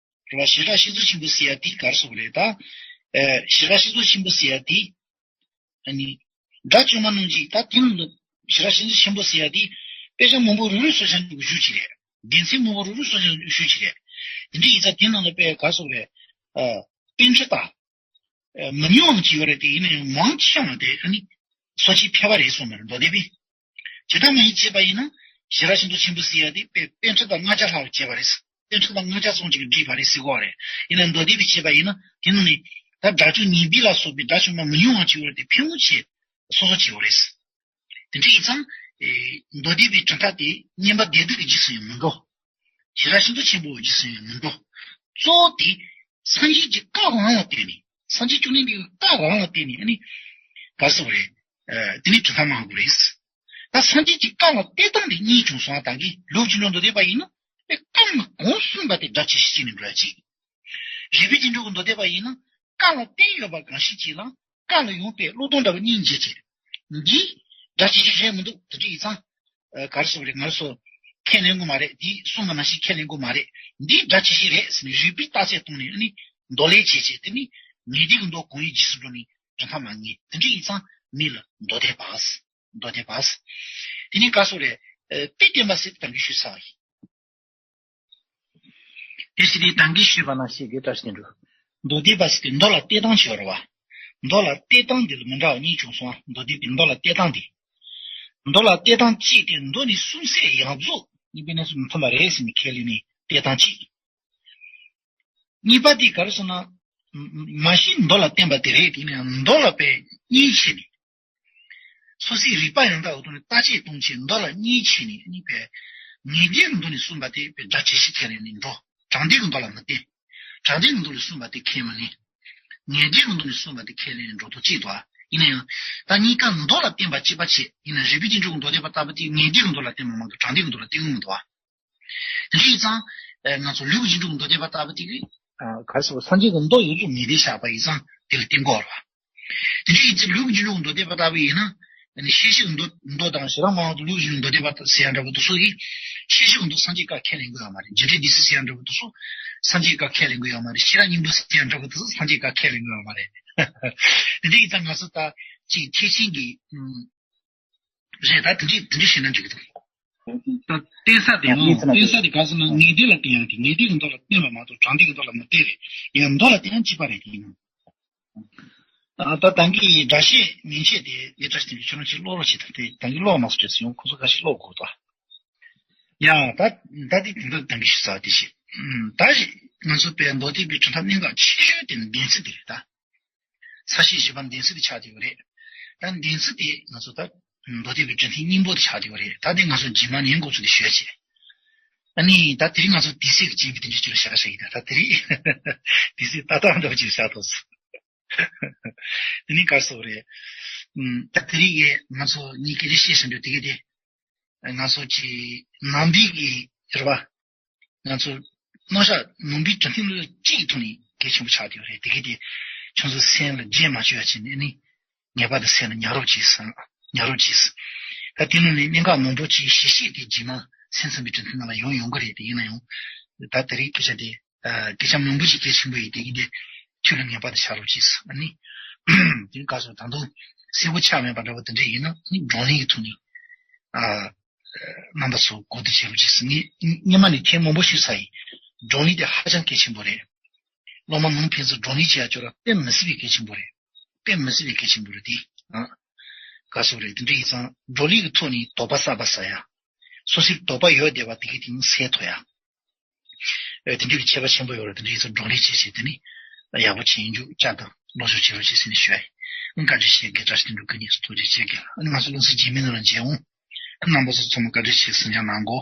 རེད་བ། བྱེ་བྲག་བཤད་མཛོད་ཆེན་པོ་ཟེར་ཡ་དེ་ག་རེ་ཟེར་དགོས་རེད་ད། ཨ། བྱེ་བྲག་བཤད་མཛོད་ཆེན་པོ་ཟེར་ཡ་དེ། ཨ་ནི། དགྲ་བཅོམ་པ་རྣམས་ཀྱིས་ད་དེ་ནང་དུ་བྱེ་བྲག་བཤད་མཛོད་ཆེན་པོ་ཟེར་ཡ་དེ། དཔེ་ཆ་མང་པོ་རུ་རུ་སོ་ཆ་འཇུག་ཞུ་ཅི་རེད། སྡེ་ཚན་མང་པོ་རུ་རུ་སོ་ཆ་ཞུ་ཅི་རེད། དེ་འདྲ་ཡིན་ཙང་དེ་ནང་ལ་དཔེ་ག་རེ་ཟེར་དགོས་རེད། ཨ། པཎ་གྲུབ་དང་། མི་ཉུང་བ་ཅིག་ཡོད་རེད་དེ། ཡིན་ན་ཡང་མང་ཆེ་བ་དེ་ཨ་ནི་སོ་སྐྱེའི་ཕལ་པ་རེད་གསུངས་པ་རེད། མདོ་སྡེ་པས། བྱེ་བྲག་སྨྲ་བས་བྱས་པ་ཡིན་ན་བྱེ་བྲག་བཤད་མཛོད་ཆེན་པོ་ཟེར་ཡ་དེ་དཔེ་པཎ་གྲུབ་དང་ལྔ་བརྒྱ་ལྷག་བྱས་པ་རེད། པཎ་གྲུབ་དང་ལྔ་བརྒྱ་ཙམ་ཅིག་བྲིས་པ་རེད་ཟེར་གོ་རེད། ཡིན་ན་མདོ་སྡེ་པས་བྱས་པ་ཡིན་ན་དེ་ནང་ནས་ད་སྒྲ་སྒྱུར་ཉན་པའི་ལ་སོགས་པའི་སྒྲ་བྱུང་བ་མི་ཉུང་བ་ཅིག་ཡོད་རེད་དེ། ཕལ་མོ་ཆེ་སོ་སོ་བྱས་པ་རེད། དེ་འདྲ་ཡིན་ཙང་། ཨེ། མདོ་སྡེ་པའི་གྲུབ་མཐའ་དེ་མངོན་པ་བདེ་སྡུག་གི་རྗེས་སུ་ཡང་མི་འགྲོ། བྱེ་བྲག་བཤད་མཛོད་ཆེན་པོའི་རྗེས་སུ་ཡང་མི་འགྲོ། གཙོ་བོ་དེ་སངས་རྒྱས་ཀྱི་བཀའ་རང་ལ་བརྟེན་ནས། སངས་རྒྱས་བཅོམ་ལྡན་འདས་ཀྱི་བཀའ་རང་ལ་བརྟེན་ནས་ཨ་ནི་ག་རེ་ཟེར་དགོས་རེད། ཨ། དེ་ནས་གྲུབ་མཐའ་སྨྲ་དགོས་རེད། ད་སངས་རྒྱས་ཀྱི་བཀའ་ལ་བརྟེན་སྟངས་དེ་གཉིས་བྱུང་སོང་བ་དང་གི། ལུགས་ཀྱི་འགྲོ་འདོད་བསྡད་པ་ཡིན་ན་དཔེ་བཀའ་ལ་གང་གསུངས་པ་དེ་སྒྲ་ཇི་བཞིན་བྱས་ནས་འགྲོ་ཡ་གཅིག། རིགས་པའི་རྗེས་འགྲོ་གི་འདོད་བསྡད་པ་ཡིན་ན་བཀའ་ལ་བརྟེན་ཡོད་པ་གང་ཞིག་ཅིག་ལ་བཀའ་ལ་ཡང་དཔེ་བློ་སྟོང་འདྲ་བ་གཉིས་འབྱེད་བྱེད། འདི་སྒྲ་ཇི་བཞིན་རེད་མི་འདུག། དེ་འདྲ་ཡིན་ཙང་། ཨ། ག་རེ་ཟེར་དགོས་རེད། ང་ཚོ་ཁས་ལེན་དགོས་མ་རེད། འདི་གསུངས་པ་ནང་བཞིན་ཁས་ལེན་དགོས་མ་རེད། འདི་སྒྲ་ཇི་བཞིན་རེད་ཟེར་ནས་རིགས་པས་བརྟག་དཔྱད་བཏང་ནས་ཨ་ནི་མདོ་ལས་བྱས་བྱས། དེ་ནི་ངེས་འབྱེད་ཀྱི་མདོ་གང་ཡིན་རྗེས་སུ་འགྲོ་ནས་གྲུབ་མཐའ་སྨྲ་ངེས། དེ་འདྲ་ཡིན་ཙང་མི་ལ་མདོ་སྡེ་པ། མདོ་སྡེ་པ། དེ་ནི་ག་རེ་ཟེར་དགོས་རེད། ཨ། དཔེ་བསྟན་པ་ཟེར་དེ་ད་གིན་ཞུས་ཚར་བ་ཡིན། དེ་ཟེར་དུས་ད་གིན་ཞུས་པ་ནང་བཞིན་གྱི་བཀྲ་ཤིས་དོན་གྲུབ། མདོ་སྡེ་པ་ཟེར་དུས་མདོ་ལ་བལྟས་སྟངས་ཤིག་ཡོད་རེད་བ། མདོ་ལ་བལྟས་སྟངས་འདི་ལ་མི་འདྲ་བ་གཉིས་བྱུང་སོང་བ། མདོ་སྡེ་པའི་མདོ་ལ་བལྟས་སྟངས་འདི། མདོ་ལ་བལྟས་སྟངས་གཅིག་དེ་མདོ་ནི་གསུང་ཚད་ཡག་རྫོགས་གཉིས་པའི་གནས་སུ་མི་མཐུན་པ་རེད་ཟེར་ནས་ཁས་ལེན་ནས་བལྟས་སྟངས་གཅིག། གཉིས་པ་དེ་ག་རེ་ཟེར་ན། མ་གཞི་མདོ་ལ་བརྟེན་པ་དེ་རེད། དེ་ཡིན་ན་ཡང་མདོ་ལ་དཔེ་གཉིས་ཕྱེ་ནས། སོ་སོའི་རིགས་པ་ཡང་དག་པའི་ཐོག་ནས་བརྟག་དཔྱད་གཏོང་ཆེད་མདོ་ལ་གཉིས་ཕྱེ་ནས་ཨ་ནི་དཔེ། ངེས་འབྱེད་ཀྱི་མདོ་ནས་གསུངས་པ་དེ་དཔེ་སྒྲ་ཇི་བཞིན་ཁས་ལེན་ནས་འགྲོ། དྲང་ལྡན་གྱི་མདོ་ལ་མི་བརྟེན། དྲང་ལྡན་གྱི་མདོ་ལ་གསུངས་པ་དེ་ཁས་མི་ལེན། ངེས་འབྱེད་ཀྱི་མདོ་ནས་གསུངས་པ་དེ་ཁས་ལེན་ནས་འགྲོ་ཐུབ་ཅེས་དང་། ཡིན་ན་ཡང་ད་གཉིས་ཀ་མདོ་ལ་བརྟེན་པ་གཅིག་པ་བྱས། ཡིན་ན་རིགས་པའི་རྗེས་འགྲོ་གི་མདོ་སྡེ་པ་ལྟ་བུ་དེ་ངེས་འབྱེད་ཀྱི་མདོ་ལ་བརྟེན་པ་མ་གཏོགས་དྲང་ལྡན་གྱི་མདོ་ལ་བརྟེན་གྱི་མི་འདུག་བ། དེ་འདྲ་ཡིན་ཙང་། ཨ། ང་ཚོ་ལུགས་ཀྱི་རྗེས་འགྲོ་གི་མདོ་སྡེ་པ་ལྟ་བུ་དེ་གིས། ཨ། ག་རེ་ཟེར་བ། སངས་རྒྱས་ཀྱི་མདོ་ཡོངས་རྫོགས་ངེས་ལྡན་བཞག་པ་ཡིན་ཙང་དེ་ལ་བརྟེན་དགོས་རེད་བ། དེ་འདྲ་ཡིན་ཙང་ལུགས་ཀྱི་རྗེས་འགྲོ་གི་མདོ་སྡེ་པ་ལྟ་བུ་ཡིན་ན། ཨ་ནི་ཤེས་བྱའི་མདོ་མདོ་དང་། ཞེ་དྲག་མང་བ་དུ་ལུགས་ཀྱི་རྗེས་འགྲོ་གི་མདོ་སྡེ་པ་ཟེར་ཡ་འདྲ་བོ་དེ་ཚོ་གིས་ཤེས་བྱའི་མདོ་སངས་རྒྱས་བཀའ་ཁས་ལེན་དགོས་ཡོད་མ་རེད། འཇིག་རྟེན་བདེ་གསལ་ཟེར་ཡ་འདྲ་བོ་དེ་ཚོ་སངས་རྒྱས་བཀའ་ཁས་ལེན་དགོས་ཡོད་མ་རེད། ཤེས་རབ་སྙིང་པོ་ཟེར་ཡ་འདྲ་བོ་དེ་ཚོ་སངས་རྒྱས་བཀའ་ཁས་ལེན་དགོས་ཡོད་མ་རེད། དེ་འདྲ་ཡིན་ཙང་ང་ཚོ་ད་ཅིག་ཐེག་ཆེན་གྱི། ཨུམ། རེད། ད་དེ་འདྲ་དེ་འདྲ་བཤད་ན་འགྲིག་གི་འདུག། ད་བརྟེན་ས་དེ་ཡང་མོ། བརྟེན་ས་དེ་ག་ཟེར་ན་ངེས་ལྡན་ལ་བརྟེན་ཡ་དེ། ངེས་ལྡན་གྱི་མདོ་ལ་བརྟེན་པ་མ་གཏོགས་དྲང་ལྡན་གྱི་མདོ་ལ་མི་བརྟེན་རེད། ཡང་མདོ་ལ་བརྟེན་ཡ་གཅིག་པ་རེད། དེ་ཡིན་ན། ཨ་ད་ད་གིན་སྒྲ་བཤད་མན་ཆད་དེ་ལས་གྲྭ་ཞིག་དེ་ཁྱོད་རང་ཅིག་ཀློག་རོགས་བྱེད་དང་། དེ་ད་གིན་ཀློག་མ་སོང་བྱས་སོང་། ཁོ་ཚོ་ཁ་ཤས་ཀློག་དགོས་ད། ཡ་ད་ད་དེ་དེ་འདྲ་ད་གིན་ཞུ་ས་དེ་བྱེད། ད་ང་ཚོ་དཔེ་མདོ་སྡེ་པའི་གྲུབ་མཐའ་གནད་འགག་ཆེ་ཤོས་དེ་ནི་འདོན་ཚུལ་དེ་རེད་ད། ས་བཅད་བཞི་པ་འདོན་ཚུལ་དེ་ཆགས་བསྡད་ཡོད་རེད། ད་འདོན་ཚུལ་དེ་ང་ཚོ་ད་མདོ་སྡེ་པའི་གྲུབ་མཐའི་སྙིང་པོ་དེ་ཆགས་བསྡད་ཡོད་རེད། ད་དེ་ང་ཚོ་རྗེས་མ་ཉན་དགོས་ཚུལ་དེ་ཞུ་ཡ་བྱེད། ཨ་ནི་ད་དེ་རིང་ང་ཚོ་དུས་ཚོད་ཀྱི་རྐྱེན་པས་དེ་འདྲ་ཅིག་ལ་བཞག་བཞག་ཡིན་ད། ད་དེ་རིང་དུས་ཚོད་ཏག་ཏག་འདྲ་བོ་ཅིག་བཞག་ཐུབ་སོང་། དེ་ནི་ག་རེ་ཟེར་དགོས་རེད། ཨམ། ད་དེ་རིང་གི་ང་ཚོ་གཉིས་ཀྱིས་རེ་བཤད་བཞིན་དུ་དེ་གི་དེ། ང་ཚོ་གི་ནང་པའི་གི་རེད་པ། ང་ཚོ་རྣམ་གཞག་ནང་པའི་གྲུབ་མཐའི་སློབ་སྦྱོང་གཅིག་གི་ཐོག་ནས་གལ་ཆེན་པོ་ཆགས་བསྡད་ཡོད་རེད། དེ་གི་དེ་ཁྱོད་ཚོ་སེམས་ལ་བརྗེད་མ་བཅུག་ཡ་བྱས་ནས་ནི་ངེས་པར་དུ་སེམས་ལ་ཉར་རོགས་གྱིས་ཟེར། ཉར་རོགས་གྱིས་ཟེར། ད་དེ་ནང་ནས་གནད་འགག་མང་པོ་ཅིག་གཞི་བཤད་དེ་རྗེས་མ་སེམས་ཙམ་པའི་གྲུབ་མཐའི་ནང་ལ་ཡོང་ཡོང་གི་རེད། དེ་ཡིན་ན་ཡང་ད་དེ་རིང་སྐད་ཆ་དེ། ཨ། སྐད་ཆ་མང་པོ་ཞིག་གལ་ཆེན་པོ་ཡིན། དེ་ཡིན་དེ་ཁྱོད་ལ་ངེས་པར་དུ་ཆགས་རོགས་གྱིས། ཨ་ནི་དེ་ག་སོ་ད་དུང་གསལ་པོ་ཆགས་མེད་པ་འདྲ་བོ་དེ་འདྲ་ཡིན་ན་ནི་བགྲོ་གླེང་གི་ཐོག་ནས། ཨ། རྣམ་པ་ཚོ་གོ་བསྡུར་བྱེད་རོགས་གྱིས། ངས་སྔོན་མ་ནས་ཐེངས་མང་པོ་ཞུས་ཚར་ཡིན། བགྲོ་གླེང་དེ་ཧ་ཅང་གལ་ཆེན་པོ་རེད། སློབ་མ་ནང་ཕན་ཚུན་བགྲོ་གླེང་བྱེད་ཡ་ཅོ་ར་དཔེ་མི་སྲིད་པའི་གལ་ཆེན་པོ་རེད། དཔེ་མི་སྲིད་པའི་གལ་ཆེན་པོ་རེད་དེ། ཨ། ག་སོ་རེད། དེ་འདྲ་ཡིན་ཙང་བགྲོ་གླེང་གི་ཐོག་ནས་དོགས་པ་གསར་པ་ཟ་ཡ། སོ་སོའི་དོགས་པ་ཡོད་བསྡད་པ་དེ་གི་དེ་ནི་སེལ་ཐུབ་ཡ། ཨེ། དེ་འདྲའི་ཁྱད་པར་ཆེན་པོ་ཡོད་རེད། དེ་འདྲ་ཡིན་ཙང་བགྲོ་གླེང་བྱེད་བྱེད་དེ་ནི་ཡག་པོ་བྱེད་རྒྱུ་བཅའ་དང་ལོ་ཞོ་བྱེད་རོགས་བྱེད་ཟེར་ནས་ཞུ་ཡ་ཡིན། བཀའ་དྲིན་ཆེ། དགེ་བཀྲ་ཤིས་དོན་གྲུབ་སྐུ་ཉིད་ཐུགས་རྗེ་ཆེ་གི། ཨ་ནི་ང་ཚོ་སློབ་ཚན་རྗེས་མའི་ནང་ལ་མཇལ་འོང་། ཨ། རྣམ་པ་ཚོ་ཚང་མ་བཀའ་དྲིན་ཆེ་ཟེར་ཡ་གནང་གོ།